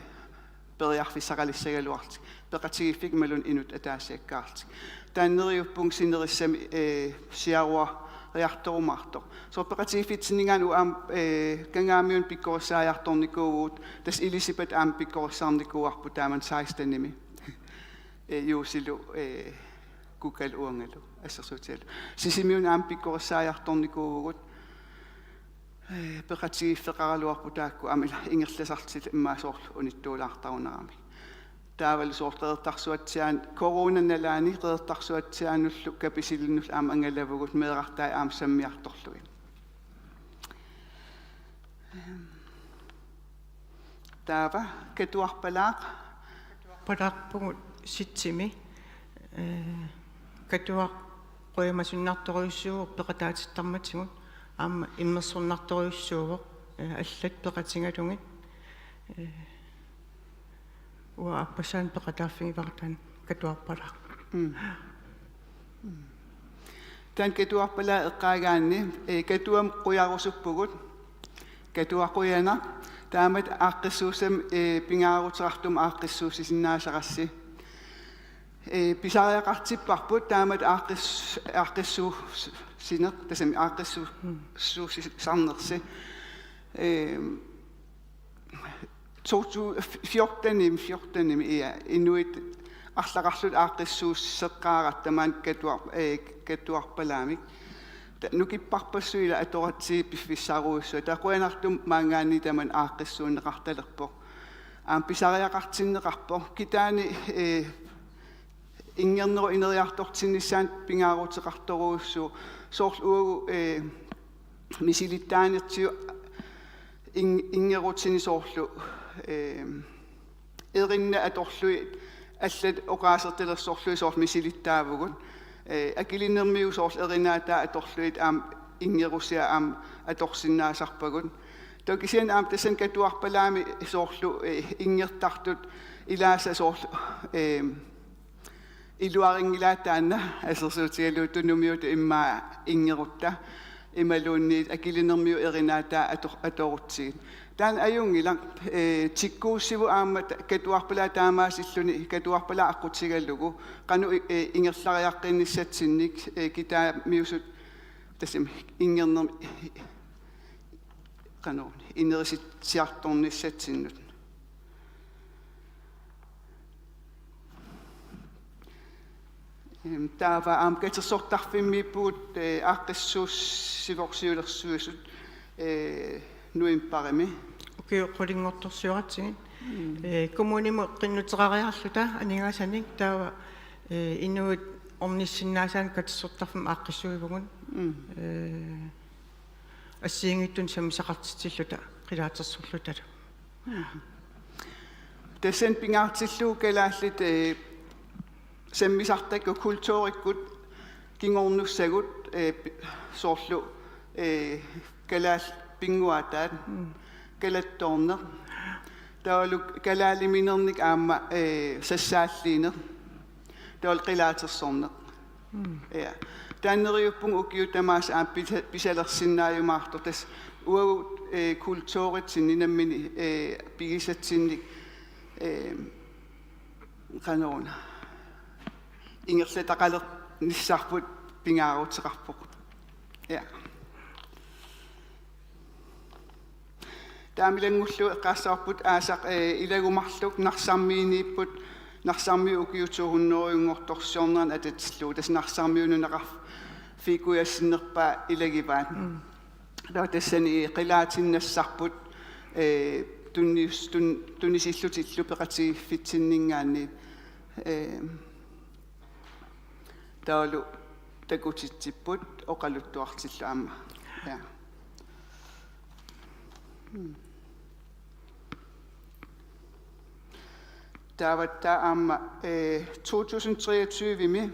periarfissaqalissagaluarlutik. Peqatigiiffik imaluunniit inuit ataasiakkaarlutik. Taanna neriuppunga sinerissami, eh, siaruariartorumaartoq. Soorlu peqatigiiffitsinninngaanniit uagut aamma, eh, Kangaamiunut pikkorissaajartornikuuvugut, tassa ilisipat aamma pikkorissarnikuuarput taamani sekstenimi. Eh, Juusilu, eh, Kukalu uangalu, assersuutigalugu. Sisimiunut aamma pikkorissaajartornikuuvugut, eh, peqatigiiffeqaraluarput taakku aamma ila ingerlasarlutillu immaqa soorlu unittuulaartarunaramik. Taavalu soorlu Qeqertarsuatsiaanut, coronap nalaani Qeqertarsuatsiaanullu Kapisilinullu aamma angalavugut meerartaat aamma sammiartorlugit. Ehm, taava Katuarpalaaq. Katuarpalaarpugut septembarimi, eh, Katuaq qujamasunnartorujussuuvoq peqataatittarmatigut, aamma immersornartorujussuuvoq, Ee, allat peqatigalugit. Ee, uanga aappassaani peqataaffigivartaan katuarpalaaq. Mm. Mm. Taanna katuarpalaaq eqqaagaanni, ee, Katuami qujarusuppugut. Katua qujanaq. Taamatut aaqqissuussamik, ee, pingaaruteqartumik aaqqissuussisinnaasarassi. Ee, pisariaqartipparput taamatut aaqqis-, aaqqissuussineq, tassami aaqqissuussisarnersi. Ee, to tusind fjorten, fjorten, ja, inuit arlaqarlutik aaqqissuusseqqaaratta maani Katuar-, ee, Katuarpalaamik. Ta-, nukipparpassuit ila atoratsigit piffissarujussuaq. Taava qujanartumik maanngaanniit tamanna aaqqissuunneqartalerpoq. Aamma pisariaqartinneqarpoq. Kitaani, ee, inngernerup ineriartortinnissaanut pingaaruteqartorujussuuvoq. Soorlu uagut, ee, misilittaanertigut inn-, inngerutinik soorlu, ee, erinnat atorlugit allat oqaasertalersorlugit soorlu misilittaavugut. Ee, Akilinermigut soorlu erinaataa atorlugit aamma inngerusiaq aamma atorsinnaasarpagut. Taava kisianni aamma tassani Katuarpalaami soorlu, ee, inngertartut ilaasa soorlu, ee, iluarinngilaat taanna assersuutigalugu tunumiutut immaqa inngerutta imaluunniit Akilinermigut erinaataa ator-, atorutsigit. Taanna ajunngilaq, ee, tikkuussivoq aamma ta-, Katuarpalaaq taamaasilluni Katuarpalaaq aqqutigalugu qanoq i-, ee, ingerlariaqqinnissatsinnik, ee, kitaamiusut tassami inngernermi qanoq inerisitsiartornissatsinnut. Em, taava aamma katersortarfimmiippugut, ee, aaqqissuussivoq siulersuisut, ee, novembarimi. Ukiut qulinngortorsioratsigit. Mm. Ee, kommunimut qinnuteqariarluta aningaasanik taava, ee, inuit ornissinnaasaannik katersortarfimmut aaqqissuivugut. Mm. Ee, assigiinngitsunik sammisaqartitsilluta qilaatersorlutalu. Tassani pingaartillugu kalaallit, ee, sammisartakkut kulturikkut kingornussagut, ee, pi-, soorlu, ee, kalaallit pinnguaataat, mm, kalattoorneq, taavalu kalaaliminernik aamma, ee, sassaalliineq, taavalu qilaatersorneq. Mm. Ja. Taanna neriuppunga ukiut tamaasa aamma pisa-, pisalersinnaajumaartoq, tassa uagut, ee, kulturitsinnik nammineq, ee, pigisatsinnik, ee, qanoruna ingerlataqalernissarput pingaaruteqarpoq. Ja. Taamaallaat eqqaassavarput aasaq, ee, ilagumut marluk Narsarmiiniipput, Narsarmiut ukiut to hundredenngortorsiornerannut atatillugu, tassa Narsarmiut nunaqarfiit kujassinnerpaat ilagivaat. Mm. Taava tassani qilaatinnassarput, ee, tunnius-, tun-, tunisillutillu peqatigiiffitsinninngaanniit, ee, taavalu takutitsipput oqaluttuartillu aamma. Ja. Mm. Taava taava aamma, ee, to tusind treogtyve-mi,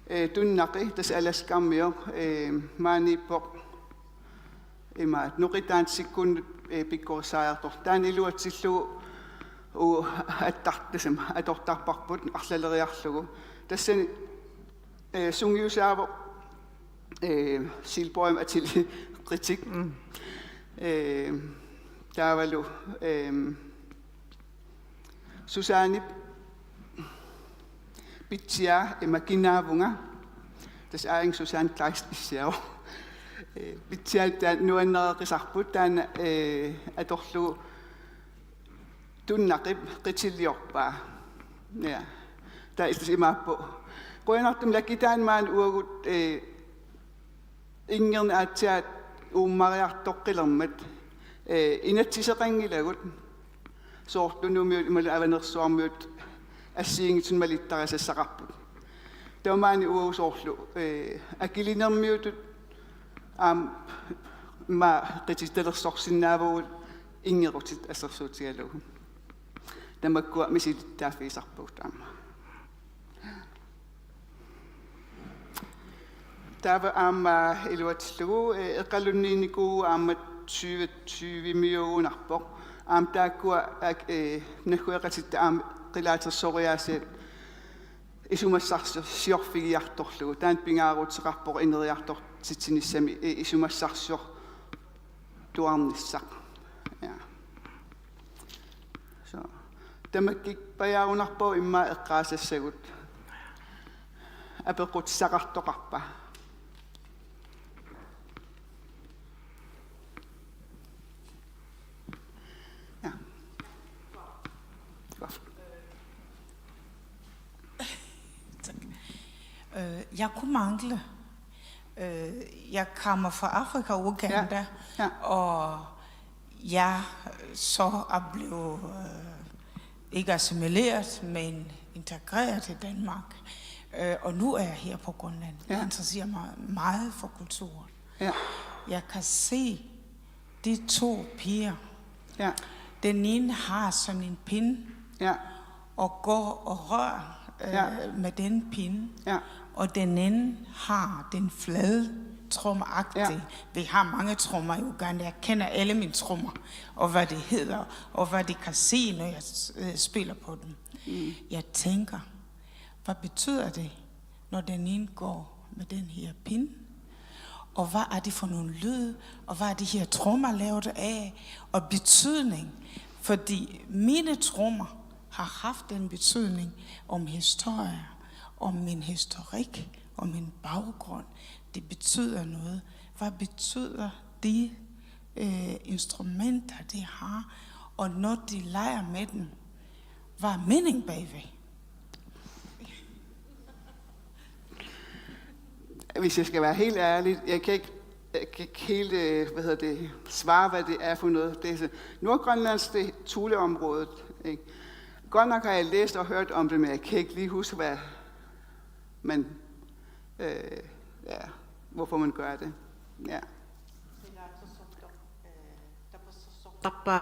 ee, Tunnaqi, tassa Alaskarmioq, ee, maaniippoq imaattoq Noqi Dansikkunnut, ee, pikkorissariartortoq. Taanna iluatsillugu uagut attar-, tassami atortarparput arlaleriarlugu. Tassani, ee, sungiusaavoq, ee, Silborgimik atilik Qitik. Mm. Ee, taavalu, ee, Susanip Pitsiaa ima kinaavunga. Tassa aajuna Susanne Kleist issiavoq. Ee, Pitsiaa taanna nuannareqisarput taanna, ee, atorlugu Tunnaqip qitiliorpaa. Ja. Taava illit imaappoq. Qujanartumik Lakitaani maani uagut, ee, inngerneq aatsiaat uummariartoqqilermat, ee, inatsiseqanngilagut, soorlu tunumiut imaluunniit avanersuarmiut assigiinngitsunik malittarisassaqarput. Taava maani uagut soorlu, ee, Akilinermiutut aamma qitittalersorsinnaavugut inngerutit assersuutigalugu. Tamakkua misilittaaffigisarpagut aamma. Taava aamma iluatsillugu, ee, Eqalunniinnikuuvugut aamma tyve tyve-miuugunarpoq. Aamma taakkua ak-, eh, naggueqatitta aamma qilaatersoriaasiat isumassarsiorfigiartorlugu. Taanna pingaaruteqarpoq ineriartortitsinissami, eh, isumassarsiortuarnissaq. Ja. Så. Tamakkippajaarunarpoq immaqa eqqaasassagut. Apeqqutissaqartoqarpa? Ja. Godt. Tak. Øh, jeg kunne mangle. Øh, jeg kommer fra Afrika, Uganda, Ja, ja. Og jeg så er blevet øh, ikke assimileret, men integreret i Danmark. Øh, og nu er jeg her på Grønland. Jeg Ja. interesserer mig meget for kulturen. Ja. Jeg kan se de to piger. Ja. Den ene har sådan en pind Ja. og går og rører øh, Ja. med den pind. Ja. Og den anden har den flade trommeagtige. Ja. Vi har mange trommer i Uganda. Jeg kender alle mine trommer, og hvad det hedder, og hvad de kan sige, når jeg øh, spiller på dem. Mm. Jeg tænker, hvad betyder det, når den indgår med den her pind? Og hvad er det for nogle lyde? Og hvad er de her trommer lavet af? Og betydning? Fordi mine trommer har haft en betydning om historie, om min historik, om min baggrund. Det betyder noget. Hvad betyder de øh, instrumenter, de har? Og når de leger med dem, hvad er meningen bagved? Hvis jeg skal være helt ærlig, jeg kan ikke, jeg kan ikke helt øh, hvad hedder det, svare, hvad det er for noget. Det er så, Nordgrønlands, det er Thuleområdet. Ikke? Godt nok har jeg læst og hørt om det, men jeg kan ikke lige huske, hvad man, øh, ja, hvorfor man gør det. Ja. Tappa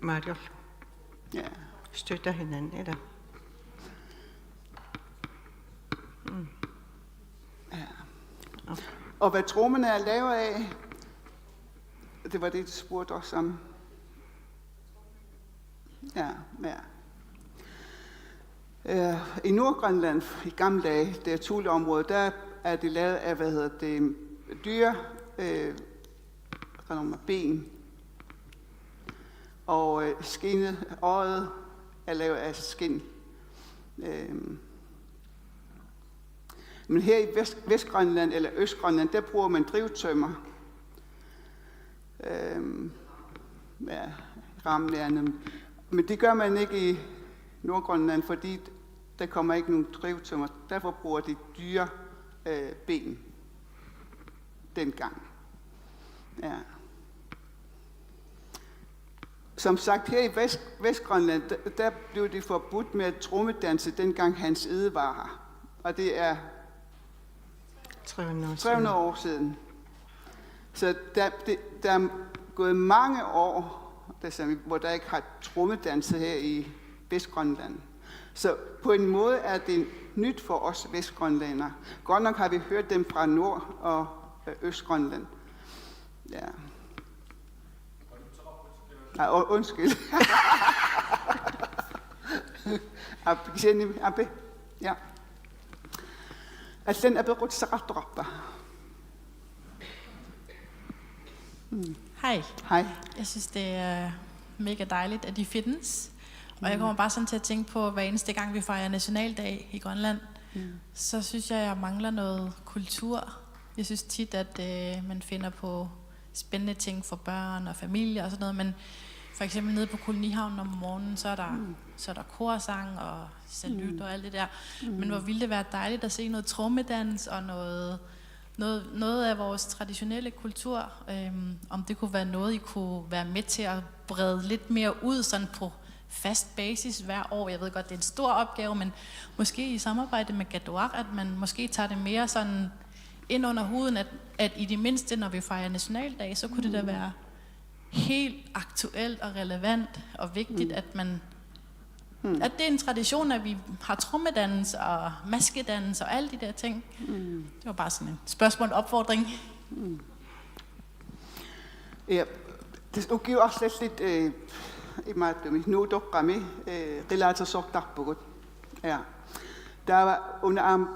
Mario. Ja. Støtter hinanden, eller? Ja. Og hvad trommerne er lavet af, det var det, du spurgte os om. Ja, ja. Øh, I Nordgrønland i gamle dage, det er Thuleområdet, der er det lavet af, hvad hedder det, dyre, øh, hvad kalder man, ben. Og øh, skindet, øjet er lavet af skind. Øh, men her i Vest, Vestgrønland eller Østgrønland, der bruger man drivtømmer. Øh, ja, ramjern. Men det gør man ikke i Nordgrønland, fordi der kommer ikke nogen drivtømmer. Derfor bruger de dyre øh, ben dengang. Ja. Som sagt, her i Vest, Vestgrønland, der, der blev det forbudt med at trommedanse, dengang Hans Egede var her. Og det er 300 år siden. 300 år siden. Så der, det, der er gået mange år, der, som, hvor der ikke har trommedanset her i Vestgrønland. Så på en måde er det nyt for os vestgrønlændere. Godt nok har vi hørt dem fra Nord- og øh, Østgrønland. Ja. Nej, undskyld. Ape, kisianni Ape. Ja. Allan apeqqutissaqartoqarpa? Hej. Hej. Jeg synes, det er mega dejligt, at de findes. Og jeg kommer bare sådan til at tænke på, hver eneste gang vi fejrer nationaldag i Grønland, så synes jeg, jeg mangler noget kultur. Jeg synes tit, at øh, man finder på spændende ting for børn og familie og sådan noget, men for eksempel nede på Kolonihavnen om morgenen, så er der, mm. så er der korsang og salut mm. og alt det der. Mm. Men hvor ville det være dejligt at se noget trommedans og noget, noget, noget af vores traditionelle kultur, øhm, om det kunne være noget, I kunne være med til at brede lidt mere ud sådan på fast basis hver år. Jeg ved godt, det er en stor opgave, men måske i samarbejde med Katuaq, at man måske tager det mere sådan ind under huden, at, at i det mindste, når vi fejrer nationaldag, så kunne det da være helt aktuelt og relevant og vigtigt, mm. at man mm. at det er en tradition, at vi har trommedans og maskedans og alle de der ting. Mm. Det var bare sådan et spørgsmål, opfordring. Mm. Ja, tassa ukiut arlallit, eh, imaattumik Nuutoqqami, eh, qilaatersortarpugut. Ja. Taava una aamma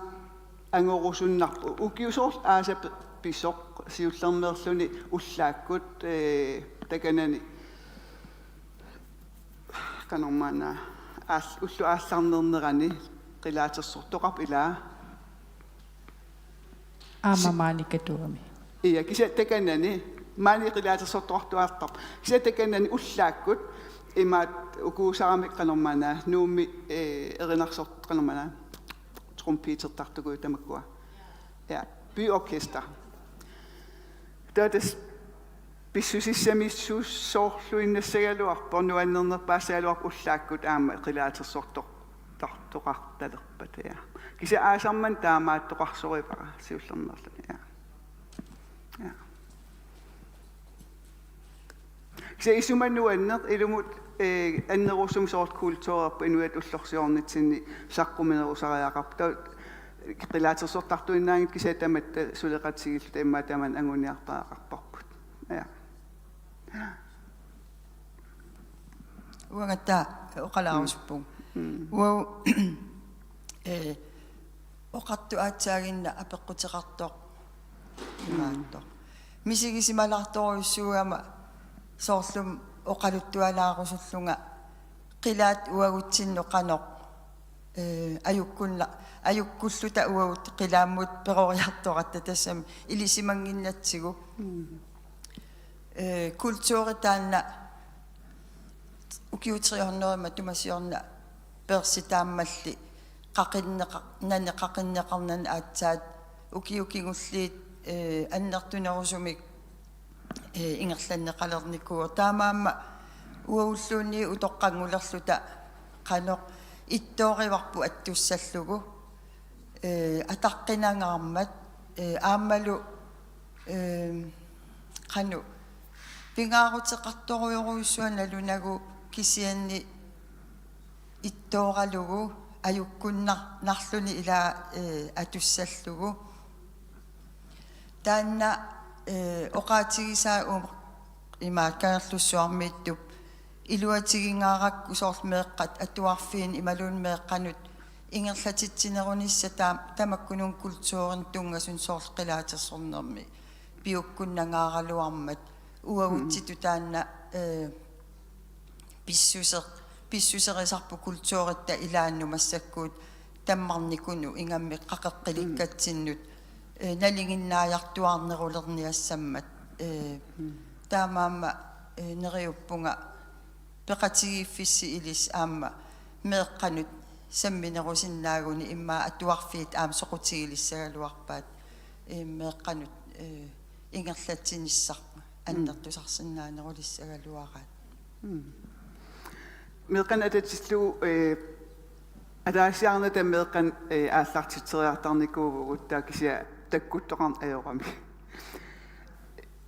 angorusunnarpoq. Ukiut soorlu aasap pisoq siullermeerluni ullaakkut, eh, takanani qanormaana aal-, ullut aallarnernerani qilaatersortoqarpoq ilaa. Aamma si-, maani Katuami. Ja, kisianni takanani maani qilaatersortoqartuartarpoq. Kisianni takanani ullaakkut imaattoq ukuusaramik qanormaana Nuummi, eh, erinarsortoq qanormaana trompetertartukuju tamakkua. Ja, byorkester. Taava tassa pissusissamisoorluinnassagaluarpoq, nuannernerpaassagaluarpoq ullaakkut aamma qilaatersortoq-, -tartoqartalerpata, ja. Kisianni aasaq manna taamaattoqarsorivara siullermeerluni, ja. Ja. Kisianni isuma nuanneq ilumut, eh, annerusumik soorlu kulturerput inuiaat ullorsiornitsinni saqquminerusariaqarput. Taava qilaatersortartuinnaanngitsut kisianni tamatta suleqatigiilluta immaqa tamanna anguniartariaqarparput. Ja. Uangattaaq oqalaarusupput. Mm. Uagut, eh, oqartoq aatsaaginnaq apeqquteqartoq imaattoq. Mm. Misigisimalaartorujussuugama soorlumi oqaluttualaarusullunga qilaat uagutsinnut qanoq, eh, ajukkunna-, ajukkulluta uagut qilaammut peroriartoratta tassami ilisimannginnatsigu. Mm. Eh, kulturi taanna ukiut tre hundrede matuma siorna peersi taammalli qaqinneqa-, nani qaqinneqarnani aatsaat ukiut kingulliit, eh, annertunerusumik, eh, ingerlanneqalernikuuvoq. Taamaammat uagulluunniit utoqqanngulerluta qanoq ittoorivarput attussallugu, eh, ataqqinangaarmat, eh, aammalu, eh, qanoq pingaaruteqartorujorujussuaq nalunagu kisianni ittooralugu ajukkunnar-, -narluni ilaa, eh, atussallugu. Taanna, eh, oqaatigisaa uuma imaat Kangerlussuarmiittup iluatigingaarakku soorlu meeqqat atuarfiini imaluunniit meeqqanut ingerlatitsinerunissaq taam-, tamakkununnga kulturinut tunngasunut soorlu qilaatersornermi piukkunnangaaraluarmat uagutsitut taanna, eh, pissuseq-, pissuserisarput kulturitta ilaannut massakkut tammarnikunut ingammik qaqeqqilikkatsinnut, eh, nalinginnaajartuaarnerulerniassammat, eh, taamaammat, eh, neriuppunga peqatigiiffissi ilissi aamma meeqqanut samminerusinnaaguni immaqa atuarfiit aamma soqutigilissagaluarpaat, eh, meeqqanut, eh, ingerlatsinissaq annertusarsinnaanerulissagaluaraat. Mm. Meeqqanut atatillugu, eh, ataasiarnata meeqqanut, eh, aallartitseriartarnikuuvugut, taava kisianni takkuttoqarneq ajorami.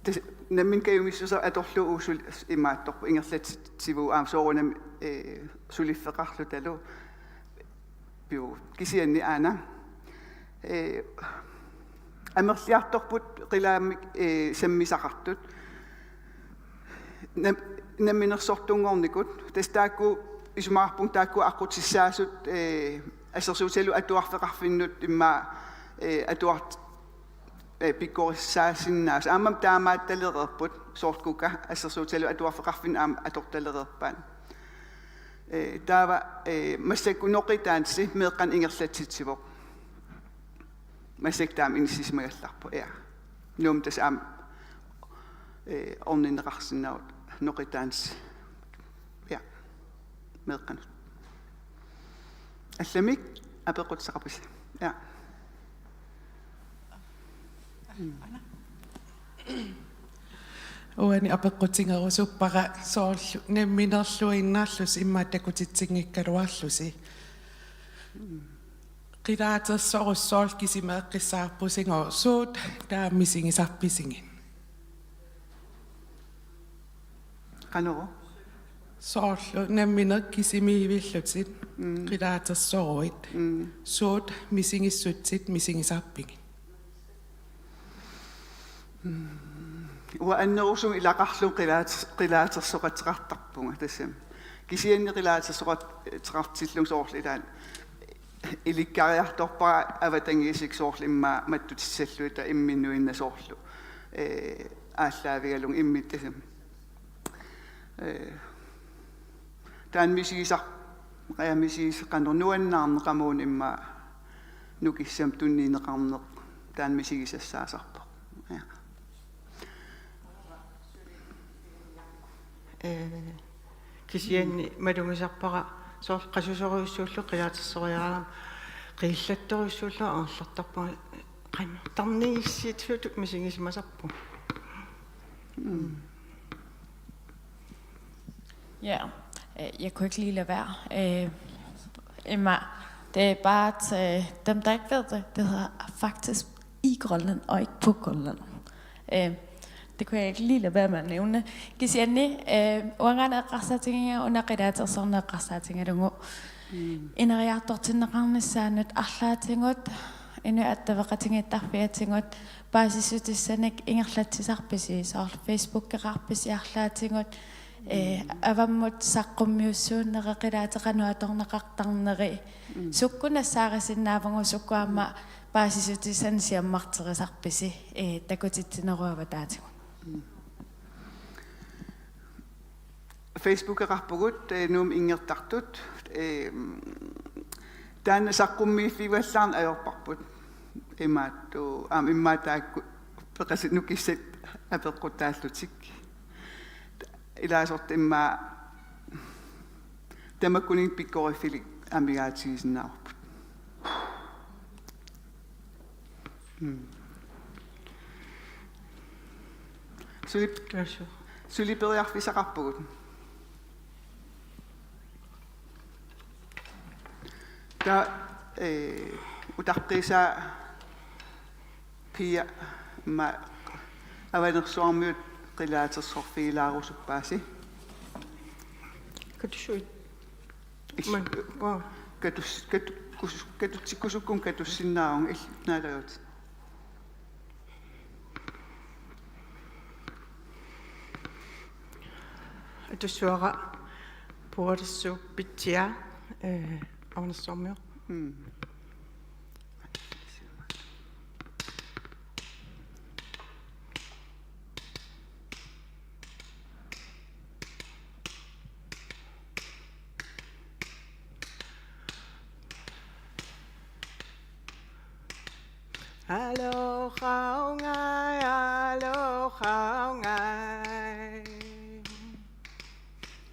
Tassa nammineq kajumissuseq atorlugu uagut suli imaattorpoq ingerlatsitsivugut aamma soorunami, eh, suliffeqarlutalu. Piu, kisianni aana. Eh, amerliartorput qilaammik, eh, sammisaqartut. Nam-, namminersortunngornikut. Tassa taakku isumaqarpunga taakku aqqutissaasut, eh, assersuutigalugu atuarfeqarfinnut immaqa, eh, atuart-, eh, pikkorissaasinnaasut. Aammami taamaattalereerput soorlu uku assersuutigalugu atuarfeqarfinnut aamma atortalereerpaat. Eh, taava, eh, massakkut noqidansi meeqqanut ingerlatsitsivoq. Massakkut taama inissisimagallarpoq, ja. Nuummi tassa aamma, eh, orninneqarsinnaavoq noqidansi. Ja. Meeqqanut. Allamik apeqqutissaqarpisi. Ja. Uani apeqqutigerusuppara soorlu namminerluinnarlusi immaqa takutitsinngikkaluarlusi. Qilaatersorussi soorlu kisimeeqqissaarpusigooq, suut taama misigisarpisigit? Qanoq? Soorlu nammineq kisimiivillutit, mm, qilaatersoruit. Mm. Suut misigissutsit misigisarpigit? Mm. Uanga annerusumik ilaqarlunga qilaaters-, qilaatersoqateqartarpunga tassami. Kisianni qilaatersoqateqartillugu soorlu ilaat ilikkariartorpara avatangiisit soorlu immaqa mattutissallugit imminnut innartoq soorlu. Ee, aallaavigalugu imminnut tassami. Ee, taanna misigisar-, qaa misigisaqarneq nuannaarneq qamuuna immaqa nukissamik tunniunneqarneq taanna misigisassaasarpoq. Ja. Ee, kisianni malugisarpara soorlu qasusorujussuullugu qilaatersoriarama qiillattorujussuullugu angerlartarpunga qanoq tarnigissiisutut misigisimasarpunga. Mm. Ja, øh, jeg kunne ikke lige lade være. Øh, Emma, det er bare til dem, der ikke ved det. Det hedder faktisk i Grønland og ikke på Grønland. Øh, det kunne jeg ikke lige lade være med at nævne. Kisianni, øh, uangaana eqqarsaatigiga una qilaatersorneq eqqarsaatigalugu. Mm. Ineriartortinneqarnissaanut arlaatigut, inuit attaveqatigiittarfiatigut, paasissutissanik ingerlatsisarpisi, soorlu Facebookeqarpisi arlaatigut, ee, avammut saqqummiussuunneri, qilaateqanut atorneqartarneri, mm, sukkut nassaarisinnaavagut, sukkut aamma paasissutissanik siammarterisarpisi, ee, takutitsinerup avataatigut. Mm. Facebookeqarpugut, ee, Nuummi inngertartut, ee, taanna saqqummiiffigivallaarneq ajorparput. Imaattoq, aamma immaqa taakku peqasi-, nukissat apeqqutaallutik. Ilaasortat immaqa tamakkuninnga pikkoriffillit amigaatigisinnaavarput. Mm. Suli-, Tassa. Suli periarfissaqarpugut. Taava, ee, utaqqiisaa Pia, aamma Avanersuarmiut qilaatersorfigilaarusuppaasi. Katussuit. Is-, Man, wow. Katus-, katu-, kus-, katutsikkusukkun katussinnaavunga, illit naalagut. Atussavara Puarissuup Pitsia, øh, Avanersuarmioq. Mm. Aloha ongai, aloha ongai.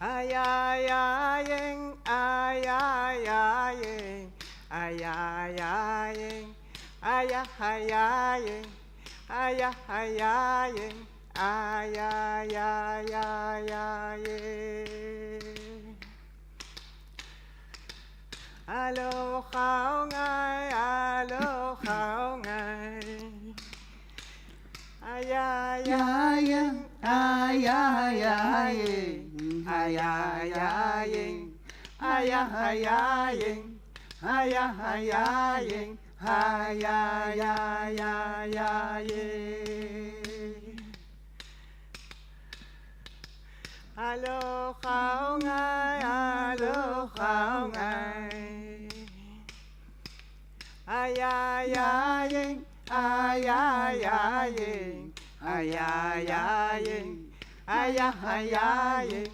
Ayayayeng, ayayayeng, ayayayeng, ayahayayeng, ayahayayeng, ayayayayeng. Aloha ongai, aloha ongai. Ayayayeng, ayayayeng, ayayayeng, ayahayayeng, ayahayayeng, ayayayayeng. Aloha ongai, aloha ongai. Ayayayeng, ayayayeng, ayayayeng, ayahayayeng,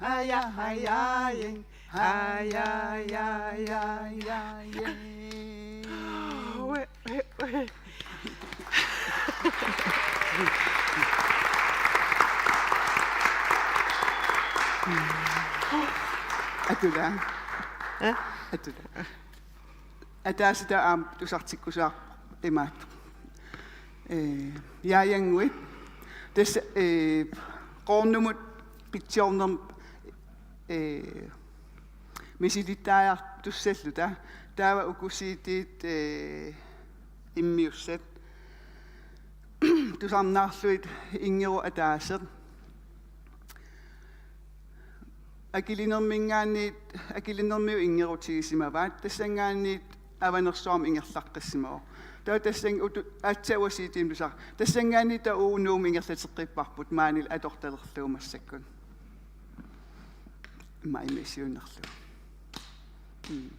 ayahayayeng, ayayayayeng. Wait, wait, wait. Atula. Eh? Atula. Ataasiarluta aamma tusartikkusuarpoq imaattoq. Ee, Yayanguit. Tassa, ee, Qoornumut pitsiornermut, ee, misilittaajartussalluta. Taava uku C D-t, ee, immiussat. Tusarnaarlugit Inngerup ataaseq. Akilinerminngaanniit, Akilinermiut inngerutigisimavaat, tassanngaanniit Avanersuarmi ingerlaqqissimavoq. Taava tassannga utu-, aatsaat uanga C D-mik tusarpara. Tassanngaanniit taava uagut Nuummi ingerlateqqipparput maanilu atortalerlugu massakkut. Immaqa immiussiunnerlugu. Mm.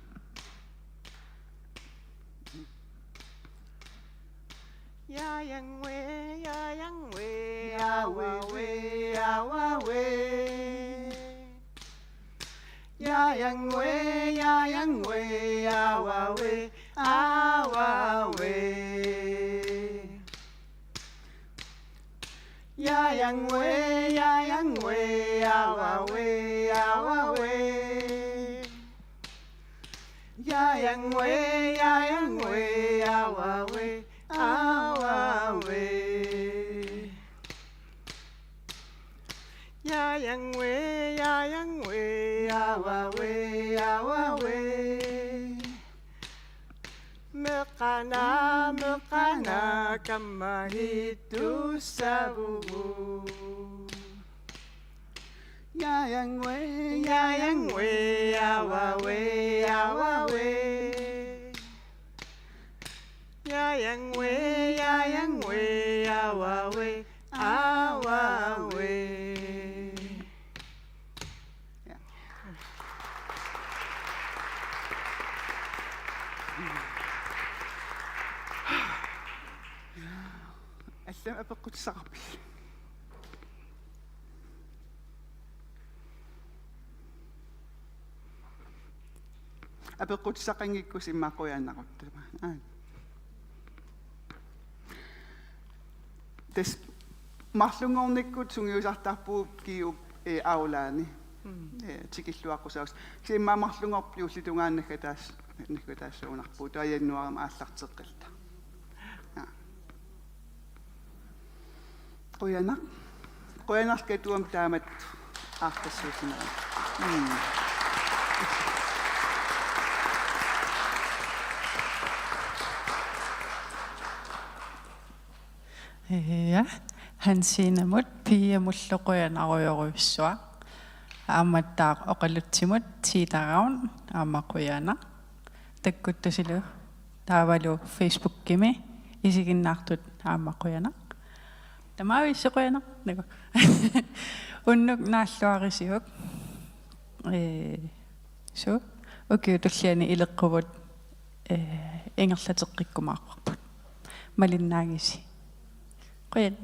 Yayangwe, yayangwe, awawe, awawe. Yayangwe, yayangwe, awawe, awawe. Yayangwe, yayangwe, awawe, awawe. Yayangwe, yayangwe, awawe, awawe. Yayangwe, yayangwe, awawe, awawe. Meqana, meqana, kammahitussavugut. Yayangwe, yayangwe, awawe, awawe. Yayangwe, yayangwe, awawe, awawe. Ja. Allamik apeqqutissaqarpit? Apeqqutissaqanngikkussiuk immaqa qujanarutta. Aa. Tassa marlunngornikkut sungiusartarpugut Kiup, eh, aulaani. Mm. Eh, tikilluaqqusaassasoq. Kisianni immaqa marlunngorpat juullitungaanut naggataas-, naggataassuunarpugut. Taava januaarimi aallarteqqilluta. Aa. Qujanaq. Qujanaq Katuamut taamatut aallartissinnaavarsi. Mm. Ja, Hansiinamut Piamullu qujanarujorujussuaq. Aammattaaq oqalutsimut Tiita Ravn aamma qujanaq. Takkuttusilu taavalu Facebookimi isiginnaartut aamma qujanaq. Tamavissi qujanaq. Naku. Unnuk naalluarisiuk. Ee, suu. Ukiut tulliani ileqquvut, ee, ingerlateqqikkumaarparput. Malinnaagitsi. Qujan.